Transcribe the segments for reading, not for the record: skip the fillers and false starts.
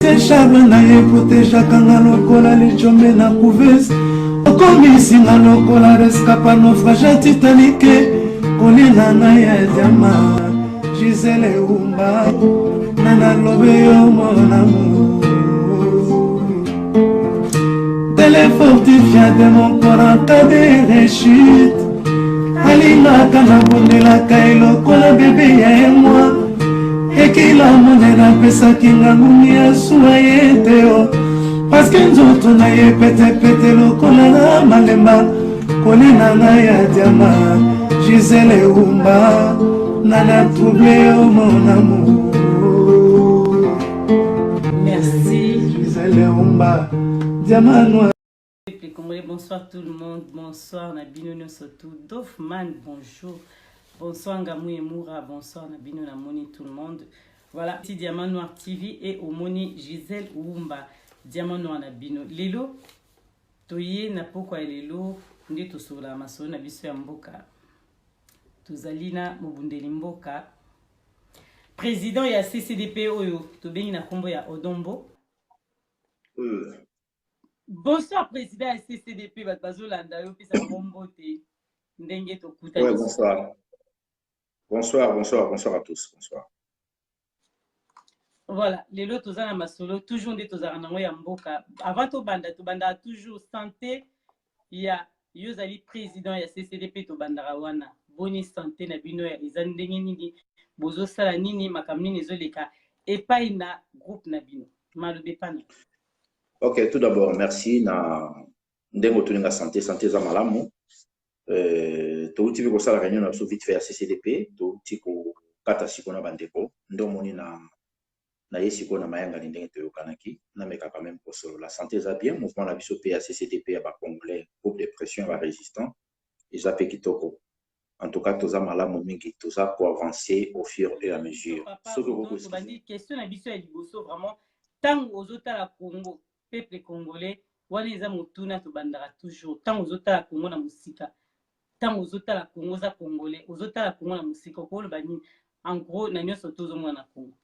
Charme na ye protegeaka nga lokola lijombe na couveuse, okomisi nga lokola rescapa naufrage ya Titanic, kolela na ya diama Gisele Umba na nalobe yo mon amour, tele fortifia de mon corps en cas de rechute, alingaka nabondelaka ye lokola bebe ya ye mwa ekila monene apesaki nga ngungi ya suwa ye te o parceke nzoto na ye petepete lokola na malemba kolela na ya diama Gisele Umba nana trouble yo mon amour. Merci. Gisele Umba diama noir. Peuple congolais, bonsoir tout le monde, bonsoir na bino nyonso tout. Dofman, bonjour. Bonsoir Ngamou et Moura, bonsoir na bino na moni tout le monde. Voilà, petit Diamant Noir TV et omoni Gisèle Wumba, Diamant Noir na bino. Lelo, toye na pokwa ya lelo nde tosolola masolo na biso ya mboka. Tozali na mobundeli mboka, président ya CCDP oyo tobengi na kombo ya Odombo. Bonsoir président ya CCDP, bato bazolanda yo, pesa bango mbote ndenge tokutani. Ouais, bonsoir. Bonsoir, bonsoir, bonsoir à tous. Bonsoir. Voilà, lelo toza na masolo toujours nde tozalaka nango ya mboka. Avant tobanda, tobandaka toujours santé ya yo ozali président ya CCDP, tobandaka wana. Boni santé na bino eza ndenge nini? Bozosala nini? Makambo nini ezoleka epai na groupe na bino? Maloba epana. Ok, tout d'abord, merci na ndenge otuninga santé, santé eza malamu. Touti mpe kosala réunion na biso vite fait ya CCDP, touti kokata sikoyo na bandeko, nde omoni na naye sikoyo na mayangani ndenge toyokanaki, nameka quand même kosolola. Santé eza bien, mouvement na biso mpe ya CCDP ya bacongolais, groupe de pression ya barésistant, eza mpe kitoko. En tout cas, toza malamu mingi, toza koavancer au fur et à mesure. Soki okoki tobandi question na biso ya liboso vraiment, ntango ozotala Congo, peuple congolais, wana eza motuna tobandaka toujours. Ntango ozotala Congo na mosika, ntango ozotala Congo, oza congolais, ozotala Congo na mosika, okoloba nini en gros na nyonso tozomona na Congo?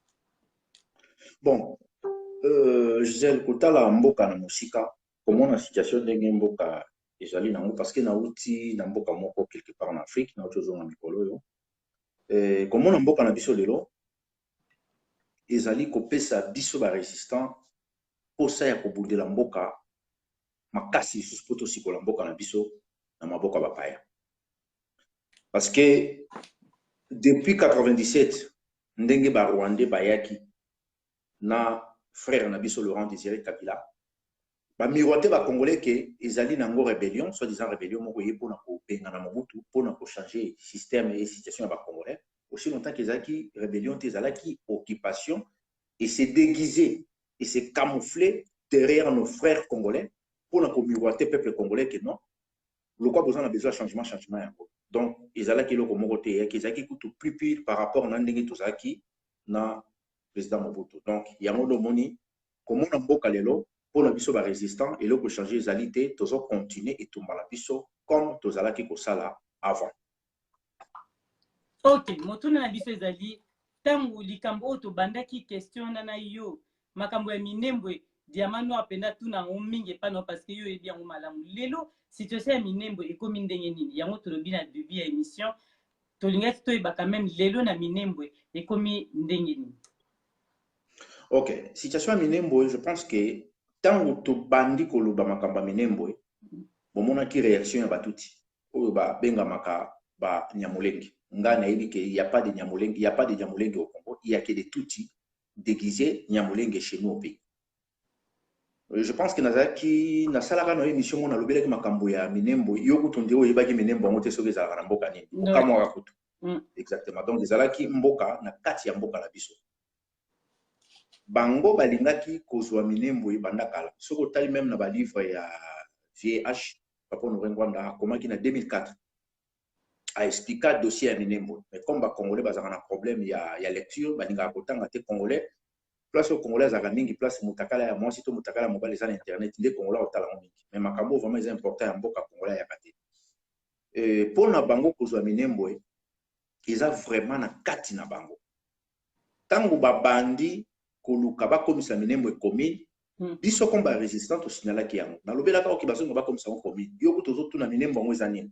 Bon, Gisèle, kotala mboka na mosika, komona situation ndenge mboka ezali nango, parce que nauti na mboka moko quelque part na Afrique, nauti ozonga mikolo oyo, komona mboka na biso lelo ezali kopesa biso barésistant mposa ya kobundela mboka makasi lisusu mpo tosikola mboka na biso na maboko ya bapaya. Parce que depuis 97, ndenge barwandais bayaki na frère na biso Laurent Désiré Kabila, bamiroite bacongolais ke ezali nango rébellion, soi-disant rébellion moko eye mpona kobengana Mobutu, mpona kochanger système et situation ya bacongolais. Aussi longtemps qu'ezalaki rébellion te, ezalaki occupation et se déguiser et se camoufler derrière nos frères congolais mpona komiroite peuple congolais ke non, lokwa boza na besoin ya changement, changement yango. Donc ezalaki eloko moko te eyaki, ezalaki kutu plus pire par rapport na ndenge tozalaki na président Mobutu. Donc yango nde omoni komona mboka lelo, mpona biso barésistant, eloko change ezali te, tozocontinue etumba na biso comme tozalaki kosala avant. Ok, motuna na biso ezali ntango likambo oyo tobandaki question wana na yo, makambo ya Minembwe, Diamant Noir mpenza tuna yango mingi epai na yo parce que yo oyebi yango malamu. Lelo situation ya Minembwe ekomi ndenge nini? Yango tolobi na début ya émission, tolingaki toyeba quand même lelo na Minembwe ekomi ndenge nini. Ok, situation ya Minembwe, je pense que ntango tobandi koloba makambo ya Minembwe, bomonaki réaction ya batuti oyo babengamaka banyamulenge. Ngai nayebi ke y a pas de Nyamulenge, y a pas de Nyamulenge au Congo, il y a que des Tutsi déguisés Nyamulenge chez nous au pays. Je pense que nazalaki nasalaka na émission moko, nalobelaki makambo ya Minembwe. Yo kutu nde oyebaki Minembwe yango te soki ezalaka na mboka nini, okamwaka kutu. Exactement, donc ezalaki mboka na kati ya mboka na biso. Bango balingaki kozwa Minembwe banda kala. Soki otali même na balivre ya VH, papa Honoré Ngbanda akomaki na 2004, aexplika dossier ya Minembwe. Mais comme bacongolais bazalaka na problème ya lecture, balingaka kotanga te. Congolais, place oyo congolais azalaka mingi, place motakala ya mwasi to motakala ya mobali eza na internet, nde congolais akotala yango mingi. Mais makambo oyo vraiment eza important ya mboka, congolais ayaka te. Mpo na bango kozwa Minembwe eza vraiment na kati na bango. Ntango babandi koluka bakomisa Minembwe commune, biso comme barésistant tosignalaki yango. Nalobelaka oki bazonga bakomisa yango commune. Yo kutu ozotuna Minembwe yango eza nini.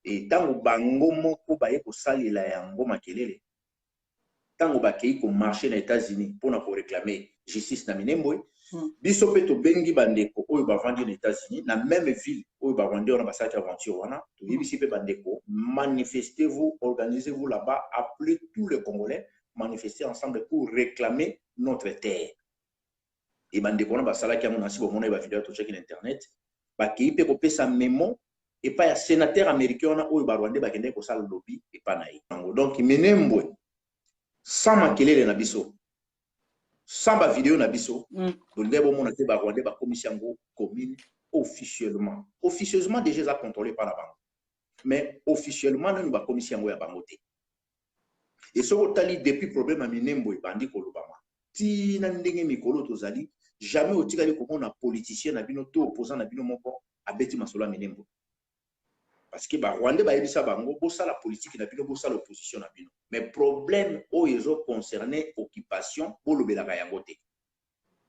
E ntango bango moko baye kosalela yango makelele, ntango bakei komarcher na États-Unis mpona koréclamer justice na Minembwe, biso mpe tobengi bandeko oyo bavandi na États-Unis, na même ville oyo barwandais wana basalaki aventure wana. Toyebisi mpe bandeko: manifestez-vous, organisez-vous là-bas, appelez tous les Congolais, manifester ensemble pour réclamer notre terre. E bandeko wana basalaki yango na si bomona ye bavideo totiaki na internet. Bakei mpe kopesa memo epai ya sénateur américain wana oyo barwandais bakendaki kosala lobi epai na ye yango. Donc Minembwe, sans makelele na biso, sans bavideo na biso, bolingai bomona te barwandais bakomisi yango commune officiellement. Officieusement déjà eza contrôlé par na bango, mais officiellement nanu bakomisi yango ya bango te. E soki otali, depuis problème ya Minembwe ebandi kolobama ntina ndenge mikolo tozali, jamais otikali komona politicien na bino to opposant na bino moko abeti masolo ya Minembwe, parce que barwandais bayebisa bango: bosala politike na bino, bosala opposition na bino, mais problème oyo ezoconcerne occupation, bolobelaka yango te.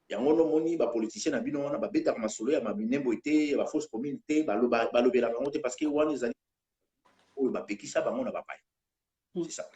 Yango nomoni bapoliticien na bino wana babetaka masolo ya Minembwe te, ya bafausse commune te, balobelaka yango te, parce que wana ezali oyo bapekisa bango na bapaya. C'est ça.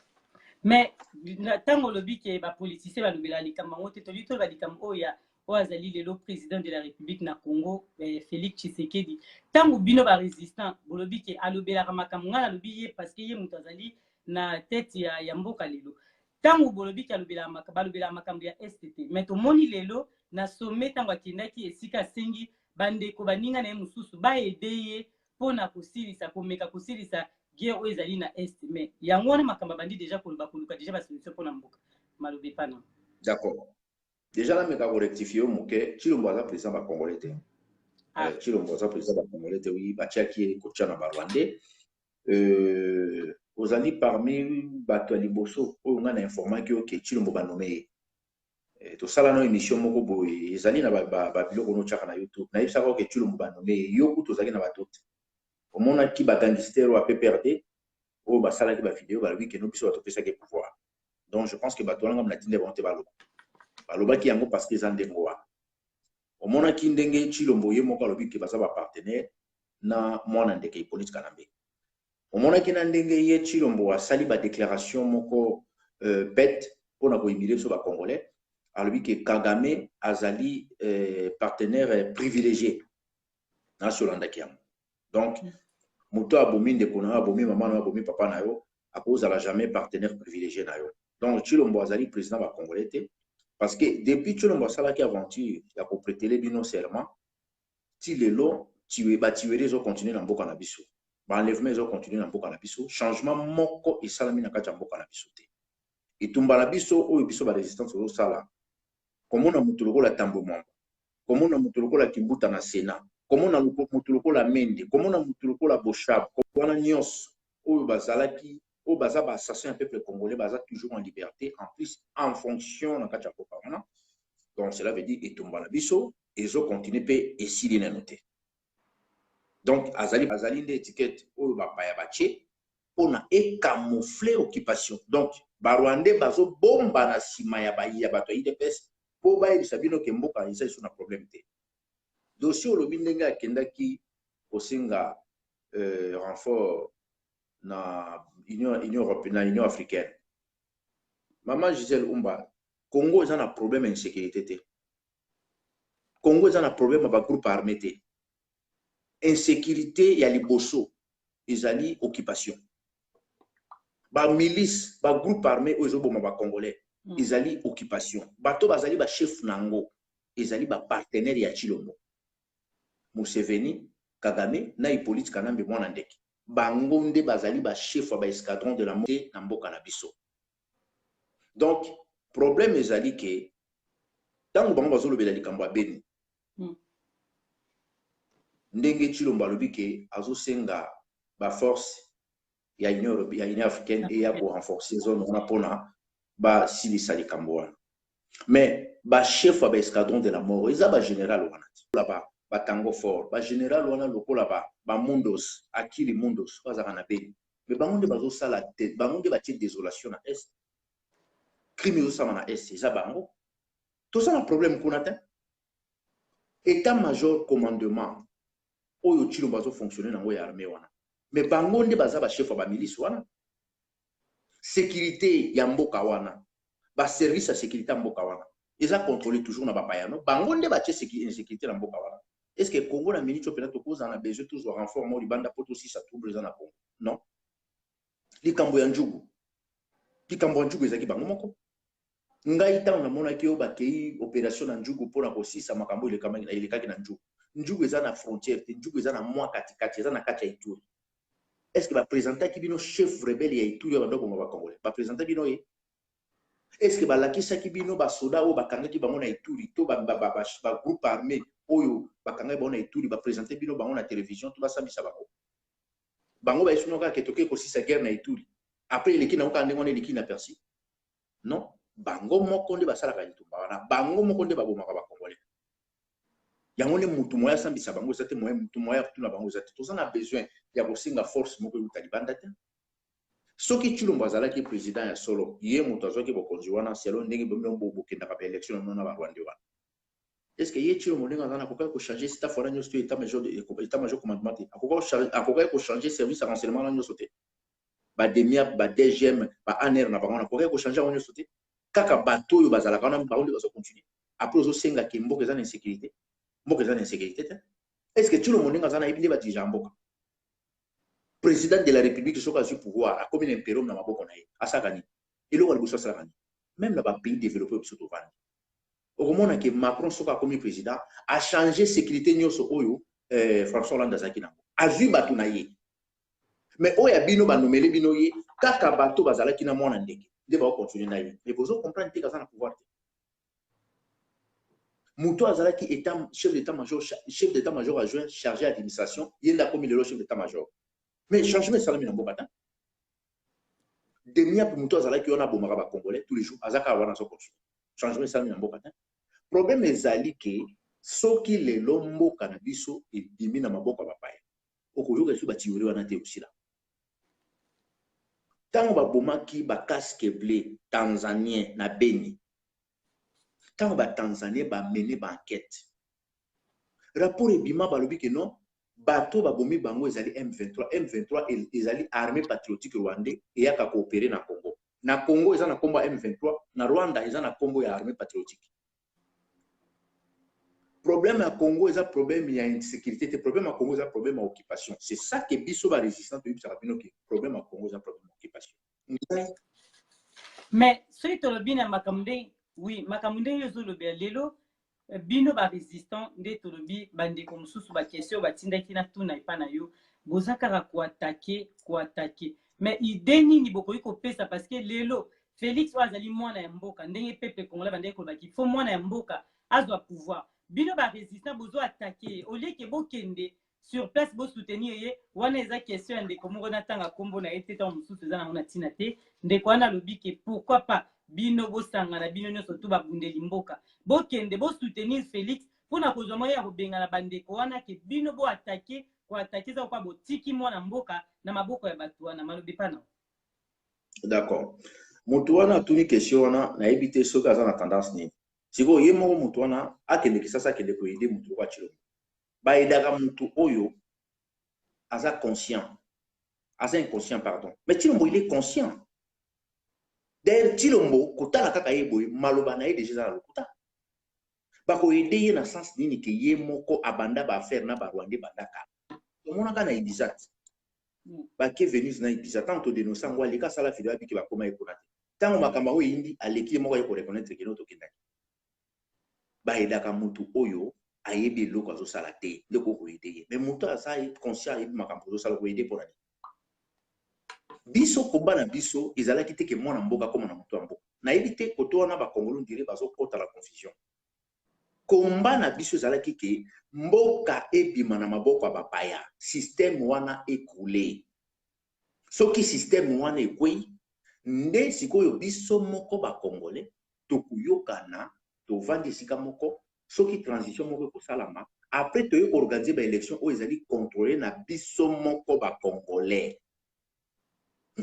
Mais ntango olobi ke bapoliticien balobelaka likambo yango te, toli toloba likambo oyo ya oyo azali lelo président de la République na Congo, Félix Tshisekedi. Ntango bino barésistant bolobi ke alobelaka makambo, ngai nalobi ye parce que ye moto azali na tête ya mboka lelo. Ntango bolobi ke balobelaka makambo ya Est te, mais tomoni lelo na sommet, ntango akendaki esika asengi bandeko baninga na ye mosusu baaider ye mpona kosilisa, komeka kosilisa guerre oyo ezali na Est. Mais yango wana makambo abandi déjà koloba, koluka déjà basolution mpona mboka. Maloba epana. D'accord. Déjà nameka korectifier yo moke. Tshilombo aza président bacongolais te. Ah. Tshilombo aza président bacongolais te. Oui, batiaki ye kotia na barwandais. Ozali parmi bato ya liboso oyo ngai na informaki yo ke Tshilombo banommer ye. Tosala no émission moko boye, ezali na babiloko ba notiaka na YouTube. Nayebisaka oke Tshilombo banommer ye. Yo kutu ozalaki na bato te. Omonaki bagangster oyo ya PPRD oyo basalaki bavideo, balobi keno biso bato topesaki pouvoir. Donc je pense que bato wana, ngambo natinde bango te, baloba, balobaki yango parce que eza ndenge wana. Omonaki ndenge Tshilombo ye moko alobi ke baza bapartenaire na mwana ndeke Hippolyte Kanambe. Omonaki na ndenge ye Tshilombo asali badéclaration moko bête mpona kohumilier biso bacongolais. Alobi ke Kagame azali partenaire privilégié. Nasi olandaki yango. Donc moto abomi ndeko na yo, abomi mama na yo, abomi papa na yo, akozala jamais partenaire privilégié na yo. Donc Tshilombo azali président bacongolais te, parce que depuis Tshilombo asalaki aventure ya koprêter bino serment, ti lelo batuerie ezocontinue na mboka na biso, baenlèvement ezocontinue na mboka na biso. Changement moko esalami na kati ya mboka na biso te. Etumba na biso oyo biso barésistance ozosala, komona moto lokola Tambwe Mwamba, komona moto lokola Kimbuta na Sénat, komona moto lokola Mende, komona moto lokola Boshab wana nyonso oyo bazalaki, oyo baza baassassin ya peuple congolais, baza toujours en liberté, en plus en fonction na kati ya mboka wana. Donc cela veut dire etumba na biso ezocontinue mpe esili nano te. Donc azali nde étiquette oyo bapaya batie mpona ecamoufler occupation. Donc barwandais bazobomba na nsima ya bato ya UDPS mpo bayebisa bino ke mboka eza lisusu na problème te. Dossier olobi ndenge akendaki kosenga renfort na Union européenne, na Union africaine, mama Gisèle Umba, Congo eza na problème ya insécurité te. Congo eza na problème ya bagroupe armé te. Insécurité ya liboso ezali occupation. Bamilice, bagroupe armé oyo ezoboma bacongolais, ezali occupation. Bato bazali bachef na yango ezali bapartenaire ya Tshilombo, Museveni, Kagame na Hippolyte Kanambe mwana ndeke. Bango nde bazali bachef ya baescadron de la mort na mboka na biso. Donc problème ezali ke ntango bango bazolobela likambo ya Beni, ndenge Tshilombo alobi ke azosenga baforce ya Union, ya Union africaine eya korenforcer zone wana mpona basilisa likambo wana, mais bachef ya baescadron de la mort eza bagénéral wana te, batango fort, bagénéral wana lokola bamundos, Akili Mundos oyo azalaka na Beni. Mais bango nde bazosala, bango nde batie désolation na Est. Crime ezosala na Est eza bango. Toza na problème kuna te. État major commandement oyo Tshilombo azofonctionne nango ya armée wana, mais bango nde baza bachef ya bamilice wana. Sécurité ya mboka wana, baservice ya sécurité ya mboka wana eza contrôlé toujours na bapaya. No, bango nde batie insécurité na mboka wana. Est ce que Congo na minute oyo mpenza tokozala na besoin tozwa renfort mo libanda mpo tosisa trouble eza na Congo? Non. Likambo ya Djugu, likambo ya Djugu ezalaki bango moko. Ngai ntango namonaki oyo bakei opération na Djugu mpona kosisa makambo elekaki na Djugu, Djugu eza na frontière te, Djugu eza na mwa katikati, eza na kati ya Ituri. Est ce que baprésentaki bino chef rebelle ya Ituri oyo bando bongo bacongolais? Baprésente bino ye? Est ce que balakisaki bino basoda oyo bakangaki bango na Ituri to bagroupe armé oyo bakangaki bango na Ituri? Baprésente bino bango na télévision to basambisa bango? Bango bayesuna kaka ke tokoki kosisa guerre na Ituri, après eleki nango kaka ndenge wana, eleki na persi. Non, bango moko nde basalaka litumba wana, bango moko nde babomaka bacongolais. Yango nde mutu moya asambisa bango eza te, moya mutu moya kotuna bango eza te. Toza na besoin ya kosenga force moko euta libanda te. Soki Tshilombo azalaki président ya solo, ye moto azwaki bokonzi wana selo ndenge bino bokendaka baélection na na barwandais wana, est ce que ye Tshilombo ndenge aza na akokaki kochange staff wana nyonso to état major commandement te? Akokaki kochange service ya renseignement wana nyonso te? Bademiap, ba DGM, ba ANR na bango wana, akokaki kochange yango nyonso te? Kaka bato oyo bazalaka wana, bango nde bazocontinue. Après ozosengaki mboka eza na insécurité. Mboka eza na insécurité te. Est ce que Tshilombo ndenge aza, nayebi nde badirige ya mboka? Président de la République soki azwi pouvoir, akomi na imperium na maboko na ye, asalaka nini? Eloko ya liboso asalaka nini? Même na bapays développé biso tovandi, okomona ke Macron soki akomi président, achange sécurité nyonso oyo François Hollande azalaki nango, azwi bato na ye. Mais oyo ya bino, banomele bino ye, kaka bato bazalaki na mwana ndeke nde bakocontinue na ye. Mais bozo comprendre te, aza na pouvoir te. Moto azalaki état, chef d'état major, chef d'état major adjoint chargé administration, ye nde akomi lelo chef d'état major. Mais changement esalami na mboka te. Demiap, moto azalaki wana abomaka bacongolais tous les jours, aza kaka wana, azocontinue. Changement esalami na mboka te. Problème ezali ke soki lelo mboka na biso ebimi na maboko ya bapaya, okoyoka lisusu bathéorie wana te. Osila ntango babomaki bacasque bleu tanzanien na Beni, ntango batanzanien bamene baenquête, rapport ebima, balobi ke non, bato babomi bango ezali M23. M23 ezali Armée patriotique rwandais eyaka koopérer na Congo. Na Congo eza na nkombo ya M23, na Rwanda eza na nkombo ya Armée patriotique. Problème ya Congo eza problème ya insécurité te. Problème ya Congo eza problème ya occupation. C'est ça que biso barésistant toyebisaka bino ke problème ya Congo eza problème ya occupation. Mais soki tolobi na makambo ndenge, oui, makambo ndenge ozolobela lelo, bino barésistant nde tolobi, bandeko mosusu baquestion batindaki na tuna epa na yo, boza kaka koattaquer, koattaquer, mais idée nini bokoki kopesa? Parce que lelo Félix oyo azali mwana ya mboka, ndenge peuple congolais bandeki kolobaki, faut mwana ya mboka azwa pouvoir. Bino barésistant bozo attaquer au lieu ke bokende sur place bosoutenir ye. Wana eza question ya ndeko moko, natanga nkombo na ye te, ntango mosusu eza nango na ntina te. Ndeko wana alobi ke pourquoi pas bino bosangana, bino nyonso to babundeli mboka, bokende bosoutenir Félix mpona kozwa moyen ya kobengana bandeko wana, ke bino boattaquer. Koattaquer eza koka botiki mwana mboka na maboko ya bato wana. Malobi mpa na D'accord. Moto wana atuni question wana, nayebi te soki aza na tendance nini. Sikoyo ye moko moto wana akende Kisasa, akende koaider moto lokola Tshilombo. Baaidaka moto oyo aza conscient, aza inconscient, pardon. Mais Tshilombo, il est conscient. D'ailleurs Tshilombo, kotala kaka ye boye, maloba na ye déjà eza na lokuta. Bakoaider ye na sens nini ke ye moko abanda baaffaire na barwandais banda kala? Tomonaka na Ibiza, bake Venise na Ibiza. Ntango todénonce yango, aleki asala video, abiki bakóma ye kuna te. Ntango makambo yango eyindi, aleki ye moko aye koreconnaître keno tokendaki. Baaidaka motu oyo ayebi eloko azosala te nde kokoaider ye. Mais moto aza conscient, ayebi makambo azosala, koaider mpona nini? Biso komba na biso ezalaki te ke mwana mboka akóma na moto ya mboka. Nayebi te koto wana bakongolo ndire bazokɔta la confusion. Komba na biso ezalaki ke mboka ebima na maboko ya bapaya, système wana écroule. Soki système wana ekwei, nde sikoyo biso moko bacongolais tokoyokana, tovandi esika moko. Soki transition moko ekosalama, après toye koorganiser baélection oyo ezali contrôlé na biso moko bacongolais.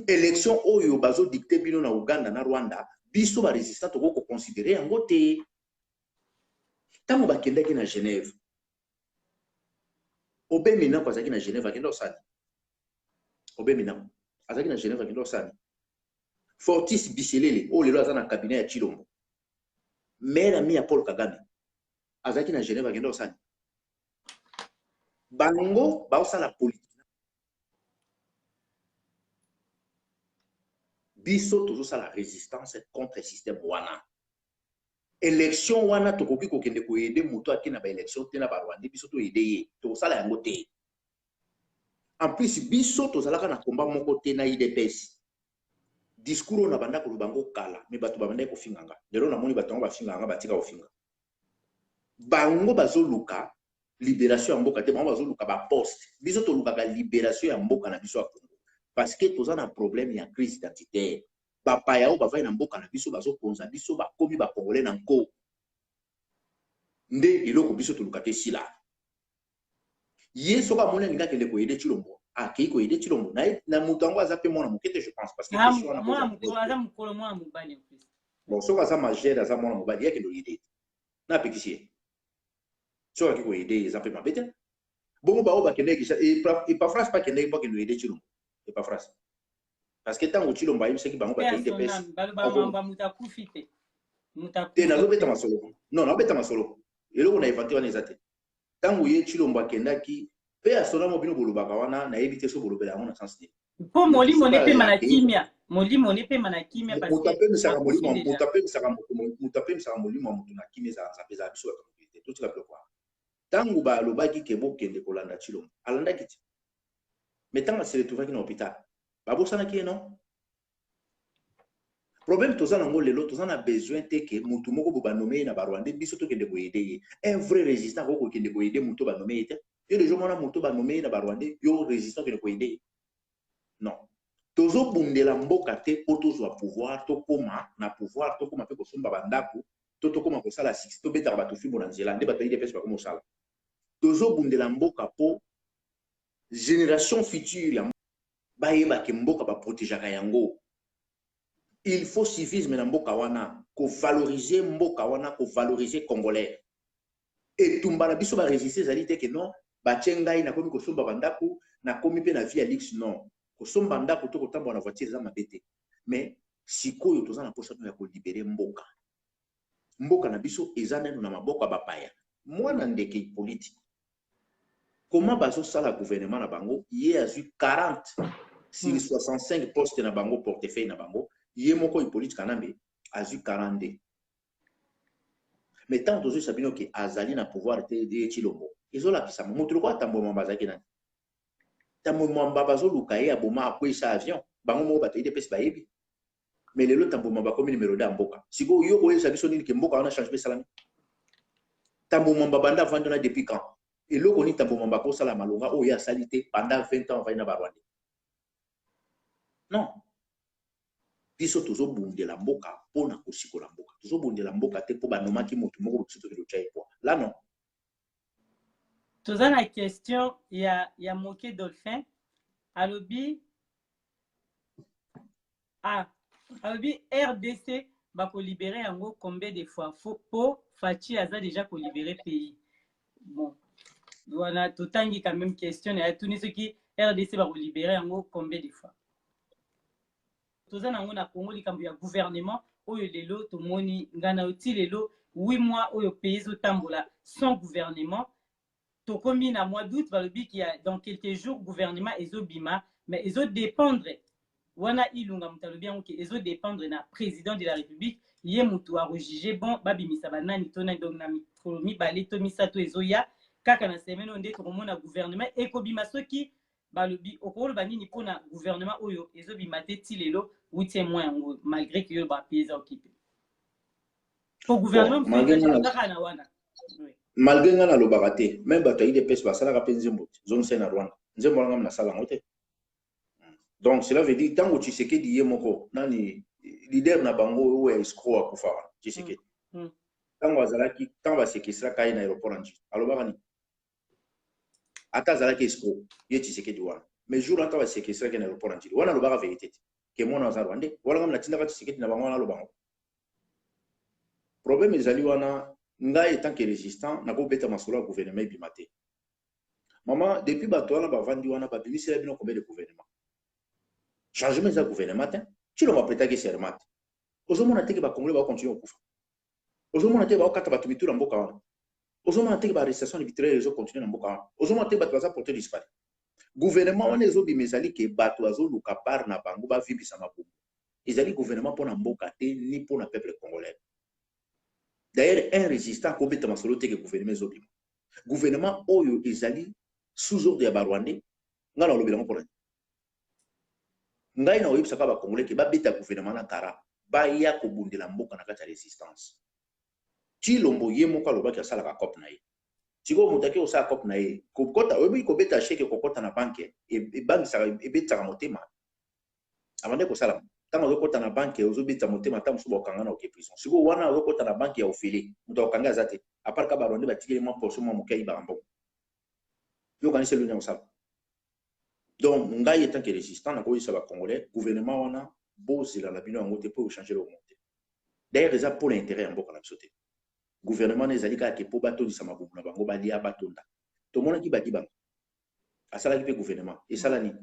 Élection oyo bazodicter bino na Uganda, na Rwanda, biso barésistant tokoki koconsidérer yango te. Ntango bakendaki na Genève, Aubin Minaku azalaki na Genève, akenda kosala nini? Aubin Minaku azalaki na Genève, akenda kosala nini? Fortis Biselele oyo lelo aza na cabinet ya Tshilombo, meilleur ami ya Paul Kagame, azalaki na Genève, akenda kosala nini? Bango baosala politique, biso tozosala résistance contre système wana. Élection wana, tokoki kokende koaider moto ake na baélection te na Barwandais. Biso toaider ye, tokosala yango te. En plus, biso tozalaka na komba moko te na UDPS. Discours oyo na banda koloba yango kala, mais bato babandaki kofinga nga. Lelo namoni bato yango bafinga nga, batika kofinga. Bango bazoluka libération ya mboka te, bango bazoluka baposte. Biso tolukaka libération ya mboka na biso ya Congo, parce que toza na problème ya crise identitaire. Bapaya oyo bavai na mboka na biso bazokonza biso, bakomi Bacongolais na nko. Nde eloko biso toluka te esila. Ye soki amoni alingi akende koaider Tshilombo, akei koaider Tshilombo na moto yango. Aza mpe mwana moke te, je pense, parce que question wana, aza mokolo, mwana mobali en plus. Bon, soki aza majeur, aza mwana mobali, ye akende koaider te, na apekisi ye? Soki aki koaider ye, eza mpe mabe te. Bongo baoyo bakendeki, Epafras mpe akendeki mpo akende koaider Tshilombo, Epafras, parce que ntango Tshilombo ayebisaki bango bakei te. Moto akufi te. Te, nazobeta masolo. Non, nazobeta masolo, eloko na inventer wana eza te. Ntango ye Tshilombo akendaki mpe asonamo, bino bolobaka wana, nayebi te so bolobela yango na sens nini. Mpo molimo nepema na kimia, molimo nepema na kimia. Moto apemisaka molimo, moto apemisaka moto, apemisaka molimo ya moto na kimia ezala Nzambe, ezala biso bato mokili te. Totika biloko wana. Ntango balobaki ke bokende kolanda Tshilombo, alandaki te. Mais ntango ase retrouvaki na hôpital, babosanaki ye. Non, problème toza nango lelo, toza na besoin te ke motu moko bo banommer ye na Barwandais, biso tokende koaider ye. Un vrai résistant akoki kokende koaider moto banommer ye te. Yo deja omona moto banommer ye na Barwandais, yo résistant okende koaider ye? Non, tozobundela mboka te mpo tozwa pouvoir, tokóma na pouvoir, tokóma mpe kosomba bandako, to tokóma kosala succès, tobetaka bato fimbo na nzela nde bato ya UDPS bakóma kosala. Tozobundela mboka mpo génération future ya bayebake mboka baprotégeaka yango. Il faut civisme na mboka wana, kovaloriser mboka wana, kovaloriser Congolais. Etumba na biso barésister ezali te ke non, batie ngai, nakomi kosomba bandako, nakomi mpe na vie ya luxe. Non, kosomba ndako to kotambola na voiture eza mabe te, mais sikoyo toza na mposa ya kolibérer mboka. Mboka na biso eza nano na maboko ya bapaya. Mwana ndeke Hippolyte, comment bazosala gouvernement na bango? Ye azwi 40 sur 65 poste na bango, portefeuille na bango. Ye moko Hippolyte Kanambe azwi 42. Mais ntango tozoyisa bino ke azali na pouvoir te, ye Tshilombo, ezolakisama moto lokola Tambwe Mwamba azalaki nani. Tambwe Mwamba bazoluka ye aboma, akweyisa avion, bango moko bato UDPS bayebi. Mais lelo Tambwe Mwamba akomi numéro 2 ya mboka. Sikoyo yo koyebisa biso nini ke mboka wana changement esalami? Tambwe Mwamba banda avandi wana depuis quand? Eloko nini Tambwe Mwamba akosala malonga oyo ye asali te pendant 20 ans avandi na Barwandais? Non, biso tozobundela mboka mpona kosikola mboka. Tozobundela mboka te mpo banomaki motu moko, biso tokende otya ye poa la. Non. Toza na question ya Moke Dolphin. Alobi, ah, alobi RDC bakolibérer yango combien de fois? Po Fatshi aza déjà kolibérer pays. Bon, wana totangi quand même question na ya tuni soki RDC bakolibérer yango combien de fois. Toza nango na Congo, likambo ya gouvernement oyo lelo tomoni ngai na yo ti lelo 8 mois oyo pays ezotambola sans gouvernement. Tokomi na mois d'août, balobi ki dans quelques jours gouvernement ezobima, mais ezodépendre wana. Ilunga moto alobi yango ke ezodépendre na président de la République, ye moto akojuger bon babimisa banani to nani. Donc na mikolo 2 to 3 ezoya, kaka na semaine oyo nde tokomona gouvernement ekobima. Soki balobi, okoloba nini mpona gouvernement oyo ezobima te ti lelo, huitième mois yango, malgré ke yo bapays eza occupé po gouvernement mosusu kaka na wana? Malgré nga nalobaka te, même bato ya UDPS basalaka mpe nzembo te, zongisa na Rwanda. Nzembo wana ngam nasala yango te. Donc cela veut dire ntango Tshisekedi ye moko, nani, leader na bango oyo ya escroc akufa wana, Tshisekedi, ntango azalaki, ntango basekestraka ye na aéroport ya Ndjili, alobaka nini? Ata azalaki escroc ye Tshisekedi wana, mais jour ata basekestraki na aéroport ya Ndjili wana, alobaka vérité te ke mwana aza Rwandais. Wana ngam natindaka Tshisekedi na bango wana aloba yango. Problème ezali wana. Ngai, en tant que résistant, nakobeta masolo ya gouvernement ebima te. Mama, depuis bato wana bavandi wana, babimisela bino combien de gouvernement? Changement eza gouvernement te. Tshilombo aprêtaki serment te. Ozomona teke bacongolais bakocontinue kokufa, ozomona te baokata bato mitu na mboka wana, ozomona teke baarrestation arbitraire ezocontinue na mboka wana, ozomona te bato baza porté disparu. Gouvernement wana ezobima, ezali ke bato bazoluka part na bango, bavimbisa mabumu. Ezali gouvernement mpona mboka te, ni mpona peuple congolais. D'ailleurs, un résistant akobeta masolo te ke gouvernement ezobima. Gouvernement oyo ezali sous ordre ya barwandais, ngai na olobelango mpona ngai na oyebisaka bacongolais ke babeta gouvernement na kara, baya kobundela mboka na kati ya résistance. Tshilombo ye moko alobaki asalaka coop na ye. Sikoyo moto ake kosala coop na ye, kokota, oyebi, kobeta chèque, kokota na banque ebangisaka, ebetisaka motema. Abande kosala, ntango ozokota na banque, ozobetisa motema, ata mosusu bakokanga na oke prison. Sikoyo wana ozokota na banque ya ofele, moto akokanga aza te, à part ka barwandais batikeli mwa portion mwa moke, ayibaka mbongo. Yokanisi eloni ya kosala. Donc ngai, en tant que résistant, nakoyebisa bacongolais: gouvernement wana, bozela na bino yango te, mpo echange eloko moko te. D'ailleurs, eza mpo na intérêt ya mboka na biso te. Gouvernement na ezali kaka ke mpo batondisa mabumu na bango, balia, batonda. Tomonaki Badibanga asalaki mpe gouvernement, esala nini?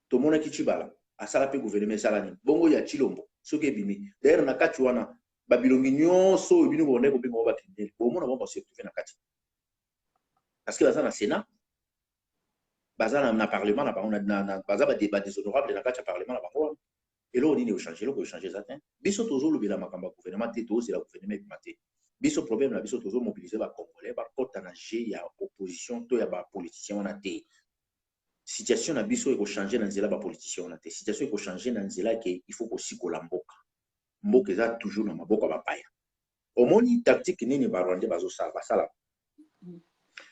Tomonaki Tshibala asala mpe gouvernement, esala nini? Bongo ya Tshilombo soki ebimi, d'ailleurs na kati wana babilongi nyonso oyo bino bobandaki kobenga bango bacriminel, bomona bango base retrouve na kati, parce que baza na Sénat, baza na parlement na bango, baza badéshonorable na kati ya parlement na bango wana. Eloko nini ochange? Eloko ochange eza te. Biso tozolobela makambo ya gouvernement te, tozela gouvernement ebima te. Biso, problème na biso, tozomobilize bacongolais bakɔta na jeu ya opposition to ya bapoliticien wana te. Situation na biso ekochange na nzela bapoliticien wana te. Situation ekochange na nzela ke il faut kosikola mboka. Mboka eza toujours na maboko ya bapaya. Omoni tactique nini barwandais bazosala? Basala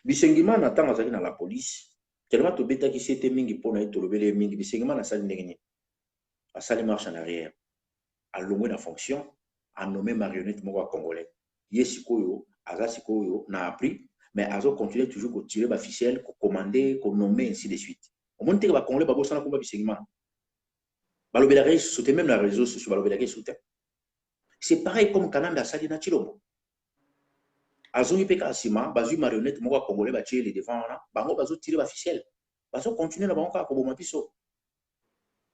Bisengimana, ntango azalaki na la police, tellement tobetaki sete mingi mpo na ye, tolobeli ye mingi. Bisengimana asali ndenge nini? Asali marche en arrière, alongwe na fonction, anommé marionnette moko ya congolais. Ye sikoyo aza sikoyo na appris, mais azocontinue toujours kotirer baficelle, kocommander, konommer, ainsi de suite. Omoni teke bacongolais babosana komba Bisengimana, balobelaka ye susu te, même na réseau sociaux balobelaka ye susu te. C'est pareil comme Kanambe asali na Tshilombo. Azongi mpe kaka nsima, bazwi marionnette moko ya congolais, batie le devant wana, bango bazotire baficelle, bazocontinue na bango kaka koboma biso.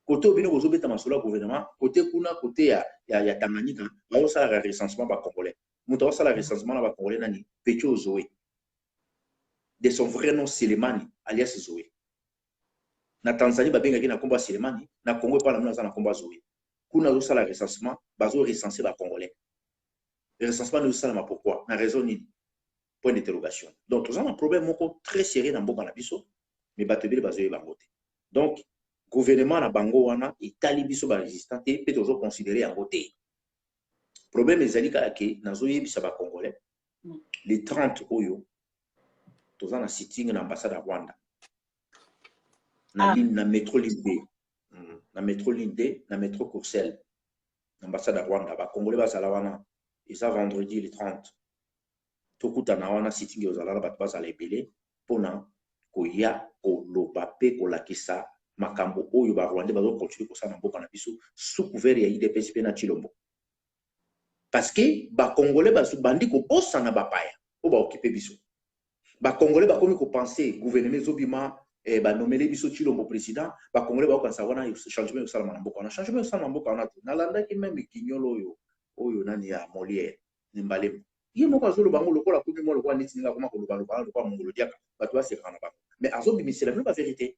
Kote oyo bino bozobeta masolo ya gouvernement, kote kuna, kote ya Tanganyika, bazosalaka recensement bacongolais. Moto azosala recensement na bacongolais nani? Petio Zoé, de son vrai nom Selemani alias Zoé. Na Tanzanie babengaki na nkombo ya Selemani, na Congo epa na bino aza na nkombo ya Zoé. Kuna azosala recensement, bazorecense bacongolais. Recensement ezosalama pourquoi? Na raison nini? Point d'interrogation. Donc toza na problème moko très sérieux na mboka na biso, mais bato ebele bazoyeba yango te. Donc gouvernement na bango wana etali biso barésistant te, mpe tozoconsidere yango te. Problème ezali kaka ke nazoyebisa bacongolais, le 30 oyo toza na sitting na ambassade ya Rwanda na ligne, na métro ligne D, na métro ligne D, na métro Courcelles, na ambassade ya Rwanda. Bacongolais bazala wana, eza vendredi le 30, tokutana wana. Sitting ezala na bato bazala ebele mpona koya koloba mpe kolakisa makambo oyo barwandais bazocontinue kosala na mboka na biso sous couvert ya UDPS mpe na Tshilombo, parce que bacongolais bandi kobosana bapaya oyo baokipe biso. Bacongolais bakomi kopense gouvernement ezobima, banomele biso Tshilombo président. Bacongolais bakokanisa wana changement ezosalama na mboka wana. Changement ezosalama na mboka wana te. Nalandaki même kinyolo oyo nani ya Molière Nembalemba, ye moko azoloba yango lokola komi mwa lokola neti ndenge akoma kolobaloba lokola mongolo diaka, bato basekaka na bango, mais azobimisela bino bavérité,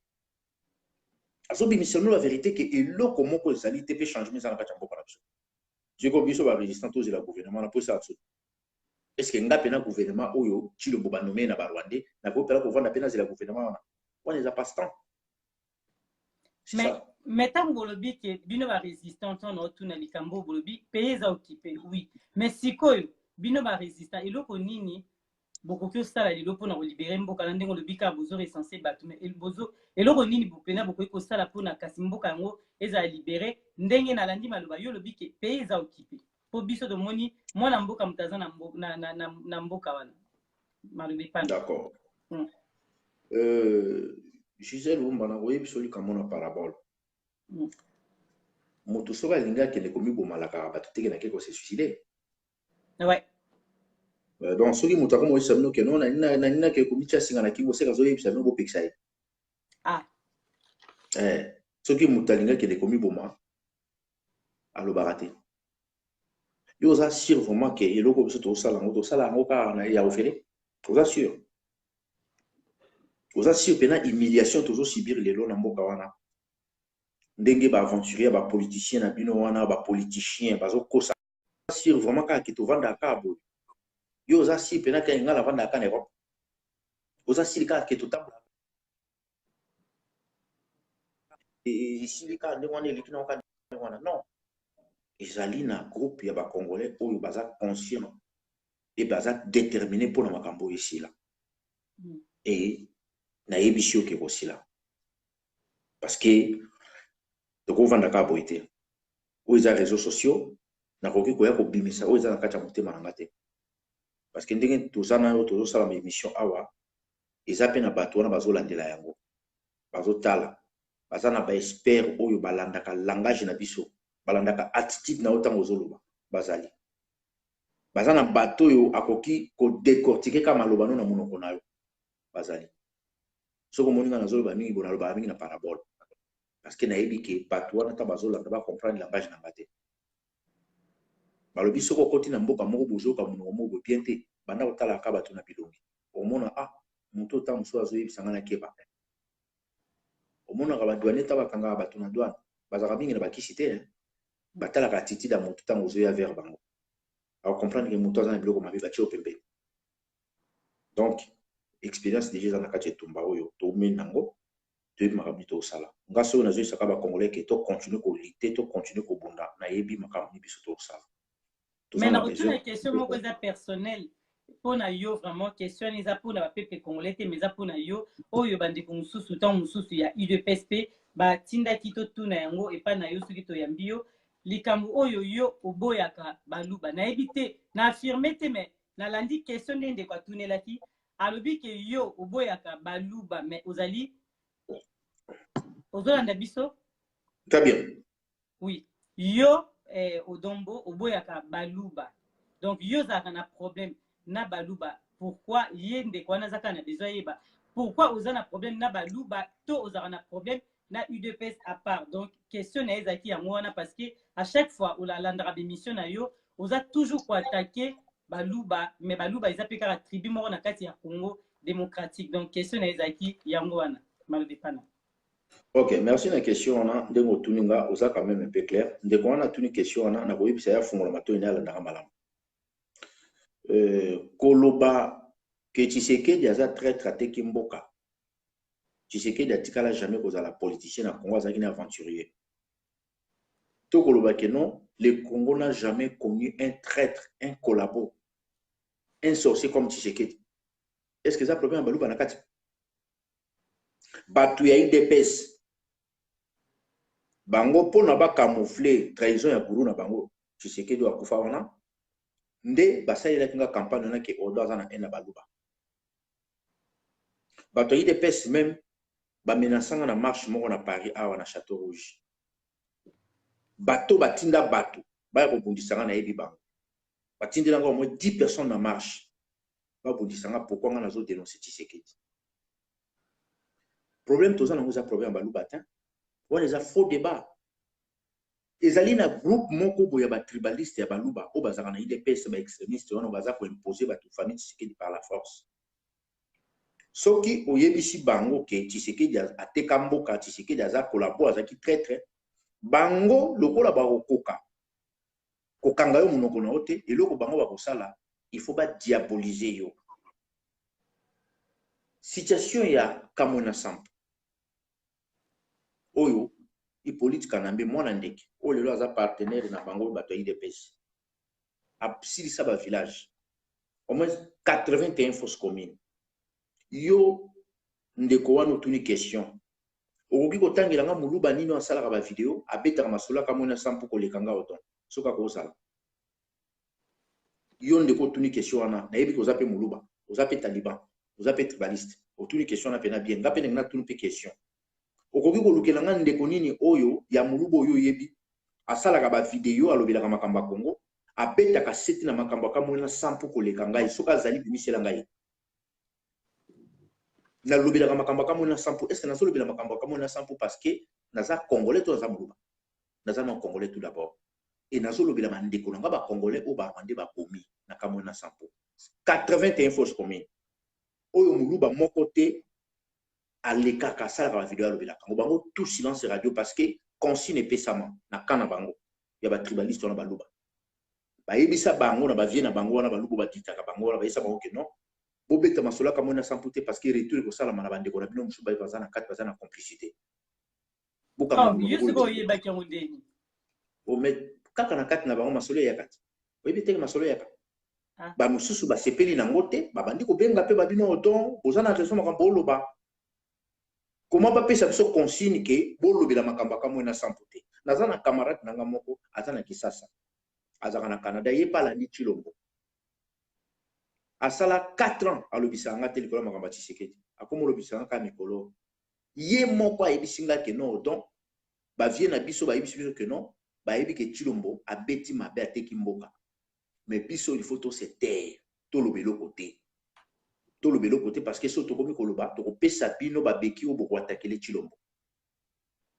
azobimisela bino bavérité ke eloko moko ezali te mpe changement eza na kati ya mboka na biso. Sikoyo biso barésistant tozela gouvernement na mpo esala biso? Est ce que nga mpe na gouvernement oyo Tshilombo banome na barwandais, nakoki mpela kovanda mpe nazela gouvernement wana? Wana eza passe temps. Mais ntango bolobi ke bino barésistant, ntango naotuna likambo oyo, bolobi pays eza occupé, oui, mais sikoyo bino barésistant, eloko nini bokoki osala lelo mpona kolibere mboka? Na ndenge olobi kaka bozo recense bato, mais eloko nini mpena bokoki kosala mpona kasi mboka yango ezala libéré? Ndenge nalandi maloba yo, olobi ke pays eza occupé, mpo biso tomoni mwana mboka moto aza na mboka wana, maloba epana. D'accord. Gisele Wumba, nakoyebi biso likambo na parabole. Moto soki alingi akende komibomalaka bato teke nake kose suicide. Donc soki moto akomi koyebisa bino ke non, nalingi nake komitia singa na kingo, seka azoyebisa bino bopekisa ye. Ah. Soki moto alingi akende komiboma, alobaka te. Yo oza sûr vraiment ke eloko biso tozosala yango, tosala yango kaka na ya ofele? Oza sûr? Oza sûr mpena humiliation tozosubir lelo na mboka wana, ndenge baaventurier, bapoliticien na bino wana, bapoliticien bazokosa? Sûr vraiment kaka ke tovandaka kaka boye? Yo oza sûr mpena ke ngai navandaka kaka na Europe? Oza sûr kaka ke totambola esili kaka ndenge wana, eleki nango kaka ndenge wana? Non, ezali na groupe ya bacongolais oyo baza conscient e baza déterminé mpona makambo oyo esila. E nayebisi yo ke kosila, parce que tokovanda kaka boye te. Oyo eza réseaux sociaux, nakoki koya kobimisa oyo eza na kati ya motema na nga te, parce que ndenge toza na yo, tozosala ma émission awa, eza mpe na bato wana bazolandela yango, bazotala, baza na baexpert oyo balandaka langage na biso, balandaka attitude na yo ntango ozoloba. Bazali, baza na bato oyo akoki kodécortiquer kaka maloba no na monoko na yo. Bazali. Soki omoni nga nazoloba mingi bo, nalobaka mingi na parabole, parce que nayebi ke bato wana ntango bazolanda, bacomprendre langage na nga te. Balobi soki okoti na mboka moko, bozoyoka monoko moko boye bien te, banda kotalaka bato na bilongi, omona: ah, moto ota mosusu azoyebisa nga nakeba. Omonaka badouanier, ta bakangaka bato na douane, bazalaka mingi na bakisi te. Batalaka attitude ya moto ntango ozoya vers bango, akocomprendre ke moto aza na biloko mabe, batie yo pembeni. Donc expérience déjà eza na kati ya etumba oyo toumeli nango, toyebi makambo nini tokosala. Nga soki nazoyesaka bacongolais ke tocontinue kolutter, tocontinue kobunda, nayebi makambo nini biso tokosala. Mais nakotuna question moko eza personnel mpona yo. Vraiment, question wana eza mpona bapeuple congolais te, mais eza mpona yo. Oyo bandeko mosusu, ntango mosusu ya UDPS mpe batindaki totuna yango epai na yo soki toyambi yo. Likambo oyo yo oboyaka baluba, nayebi te, na affirme te, mais nalandi question nde ndeko atunelaki, alobi ke yo oboyaka baluba, mais ozali ozolanda biso. Très bien. Oui, yo Odon Mbo, oboyaka baluba, donc yo ozalaka na problème na baluba. Pourquoi? Ye ndeko wana aza kaka na besoin yeba pourquoi oza na problème na baluba to ozalaka na problème na UDPS à part. Donc question na ye ezalaki yango wana, parce que à chaque fois olalandaka bémission na yo, oza toujours koattaquer baluba, mais baluba eza mpe kaka tribu moko na kati ya Congo démocratique. Donc question na ye ezalaki yango wana, malobi pana. Ok, merci na question wana. Ndenge otuni nga, oza quand même un peu clair. Ndeko wana atuni question wana, nakoyebisa ye afungola matoi na ye, alandaka malamu. Koloba ke Tshisekedi aza traître, ateki mboka, Tshisekedi atikala jamais kozala politicien na Congo, azalaki na aventurier. To koloba ke non, le Congo n'a jamais connu un traître, un collabo, un sorcier comme Tshisekedi, est ce que eza problème ya baluba na kati? Bato ya UDPS bango, mpona bacamoufle trahison ya guru na bango Tshisekedi oyo akufa wana, nde basalelaki nga campagne wana ke Odon aza na haine na baluba. Bato ya UDPS même bamenaçanga na marche moko na Paris awa na Château Rouge. Bato batinda bato baya kobundisa nga, nayebi bango, batindelanga au moins 10 personnes na marche babundisa nga. Pourquoi nga nazodénonce Tshisekedi? Problème toza nango eza problème ya baluba te, wana eza faux débat. Ezali na groupe moko boye ya batribaliste ya baluba oyo bazalaka na UDPS, baextrémiste wana baza koimpose bato famille Tshisekedi par la force. Soki oyebisi bango ke Tshisekedi ateka mboka, Tshisekedi aza collabo, azalaki traître, bango lokola bakokoka kokanga yo monoko na yo te, eloko bango bakosala, il faut badiaboliser yo. Situation ya Kamwena Nsapu oyo, Hippolyte Kanambe, mwana ndeke oyo lelo aza partenaire na bango bato ya UDPS, asilisa bavillage au moins 81 fosses communes. Yo ndeko wana otuni question, okoki kotangela nga moluba nini asalaka bavideo, abetaka masolo ya Kamwena Nsapu koleka nga Odon? Soki akozala, yo ndeko otuni question wana, nayebi ke oza mpe moluba, oza mpe taliban, oza mpe tribaliste. Otuni question wana mpena bien. Nga mpe ndenge natuni mpe question, okoki kolukela nga ndeko nini oyo ya moluba oyo oyebi asalaka bavideo, alobelaka makambo ya Congo? Abetaka sete na makambo akamwena sampo koleka ngai. Soki azali, bimisela ngai. Nalobelaka makambo akamwena sampo. Est ce que nazolobela makambo akamwena sampo parce que naza Congolais to naza Moluba? Naza na Congolais tout d'abord, e nazolobela bandeko na nga Bacongolais oyo Barwandais babomi na Kamwena Sampo, 81 fosse commune oyo Moluba moko te alekaka, asalaka bavideo, alobelaka yango. Bango tout silence radio, parce que consigne epesama na ka na bango ya batribaliste wana. Baluba bayebisa bango na bavieux na bango wana, Baluba baditaka bango wana, bayebisa bango ke non, bobeta masolo aka Mwena Sampu te, parce que retour ekosalama na bandeko na bino mosusu baye baza na kati, baza na complicité. Oyebaki yango ndeni? Mais kaka na kati na bango masolo eyaka te. Oyebi teke masolo eyaka, bamosusu basepeli nango te, babandi kobenga mpe babino odon boza na raison, makambo oloba. Comment bapesa biso consigne ke bolobela makambo akamwena Sampo te? Naza na camarade na nga moko, aza na Kisasa, azalaka na Canada. Ye mpe alandi Tshilombo, asala 4 ans alobisaka nga te likolo ya makambo ya Tshisekedi. Akoma olobisaka nga kaka mikolo. Ye moko ayebisi nga ke non, donc bavieux na biso bayebisi biso ke non, bayebi ke Tshilombo abeti mabe, ateki mboka, mais biso il faut tose taire, toloba eloko te, toloba eloko te, parce que soki tokomi koloba, tokopesa bino babeki oyo bokoatakele Tshilombo.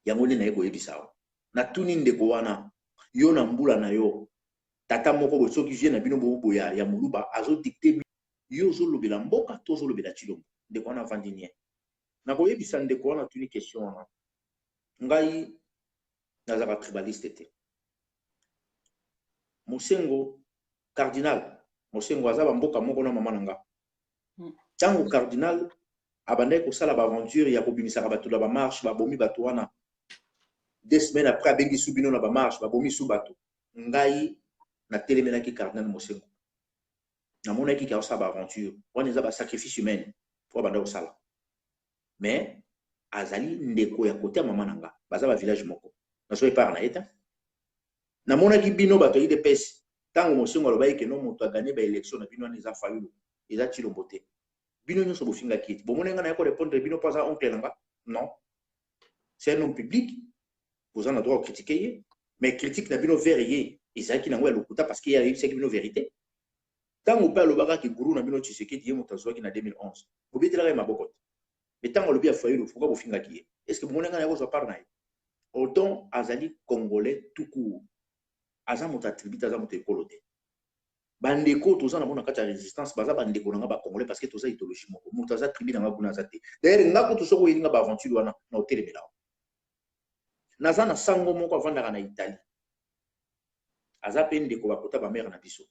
Yango nde naye koyebisa awa. Natuni ndeko wana: yo na mbula na yo, tata moko boye, soki vieux na bino boboya ya Moluba azodicter yo, ozolobela mboka to ozolobela Tshilombo? Ndeko wana avandi nie. Nakoyebisa ndeko wana, tuni question wana: ngai nazalaka tribaliste te. Mosengo, cardinal Mosengo aza bamboka moko na mama na nga. Ntango cardinal abandaki kosala baaventure ya kobimisaka bato na bamarche, babomi bato wana, 2 semaines après abengi su bino na bamarche, babomi su bato. Ngai natelemelaki cardinal Mosengo. Namonaki ke aosala baaventure wana, eza basacrifice humaine po abanda kosala. Mais azali ndeko ya kote ya mama na nga, baza bavillage moko. Nazo epart na ye te. Namonaki bino bato ya UDPS, ntango Mosengo alobaki ke no, moto agagner baélection na bino wana eza Fayulu, eza Tshilombo te, bino nyonso bofingaki ete bomoni nga naye korépondre bino mpo aza oncle na nga? Non, c'est un homme public, boza na droit kocritiquer ye, mais critique na bino vers ye ezalaki nango ya lokuta, parce que ye ayebisaki bino vérité. Ntango mpe alobaka ke guru na bino Tshisekedi ye moto azwaki na 2011, bobetelaka ye maboko te. Mais ntango alobi ya Fayulu, pourquoi bofingaki ye? Est ce que bomoni nga naye kozwa part na ye? Odon azali Congolais tout court, aza moto ya tribu te, aza moto ekolo te. Bandeko toza na bango na kati ya résistance baza bandeko na nga Bacongolais, parce que toza idéologie moko. Moto aza tribu na nga kuna aza te. D'ailleurs nga kutu, soki oyeli nga baaventure wana, na otelemela. Naza na sango moko avandaka na Italie, aza mpe ndeko bakota bamare na biso.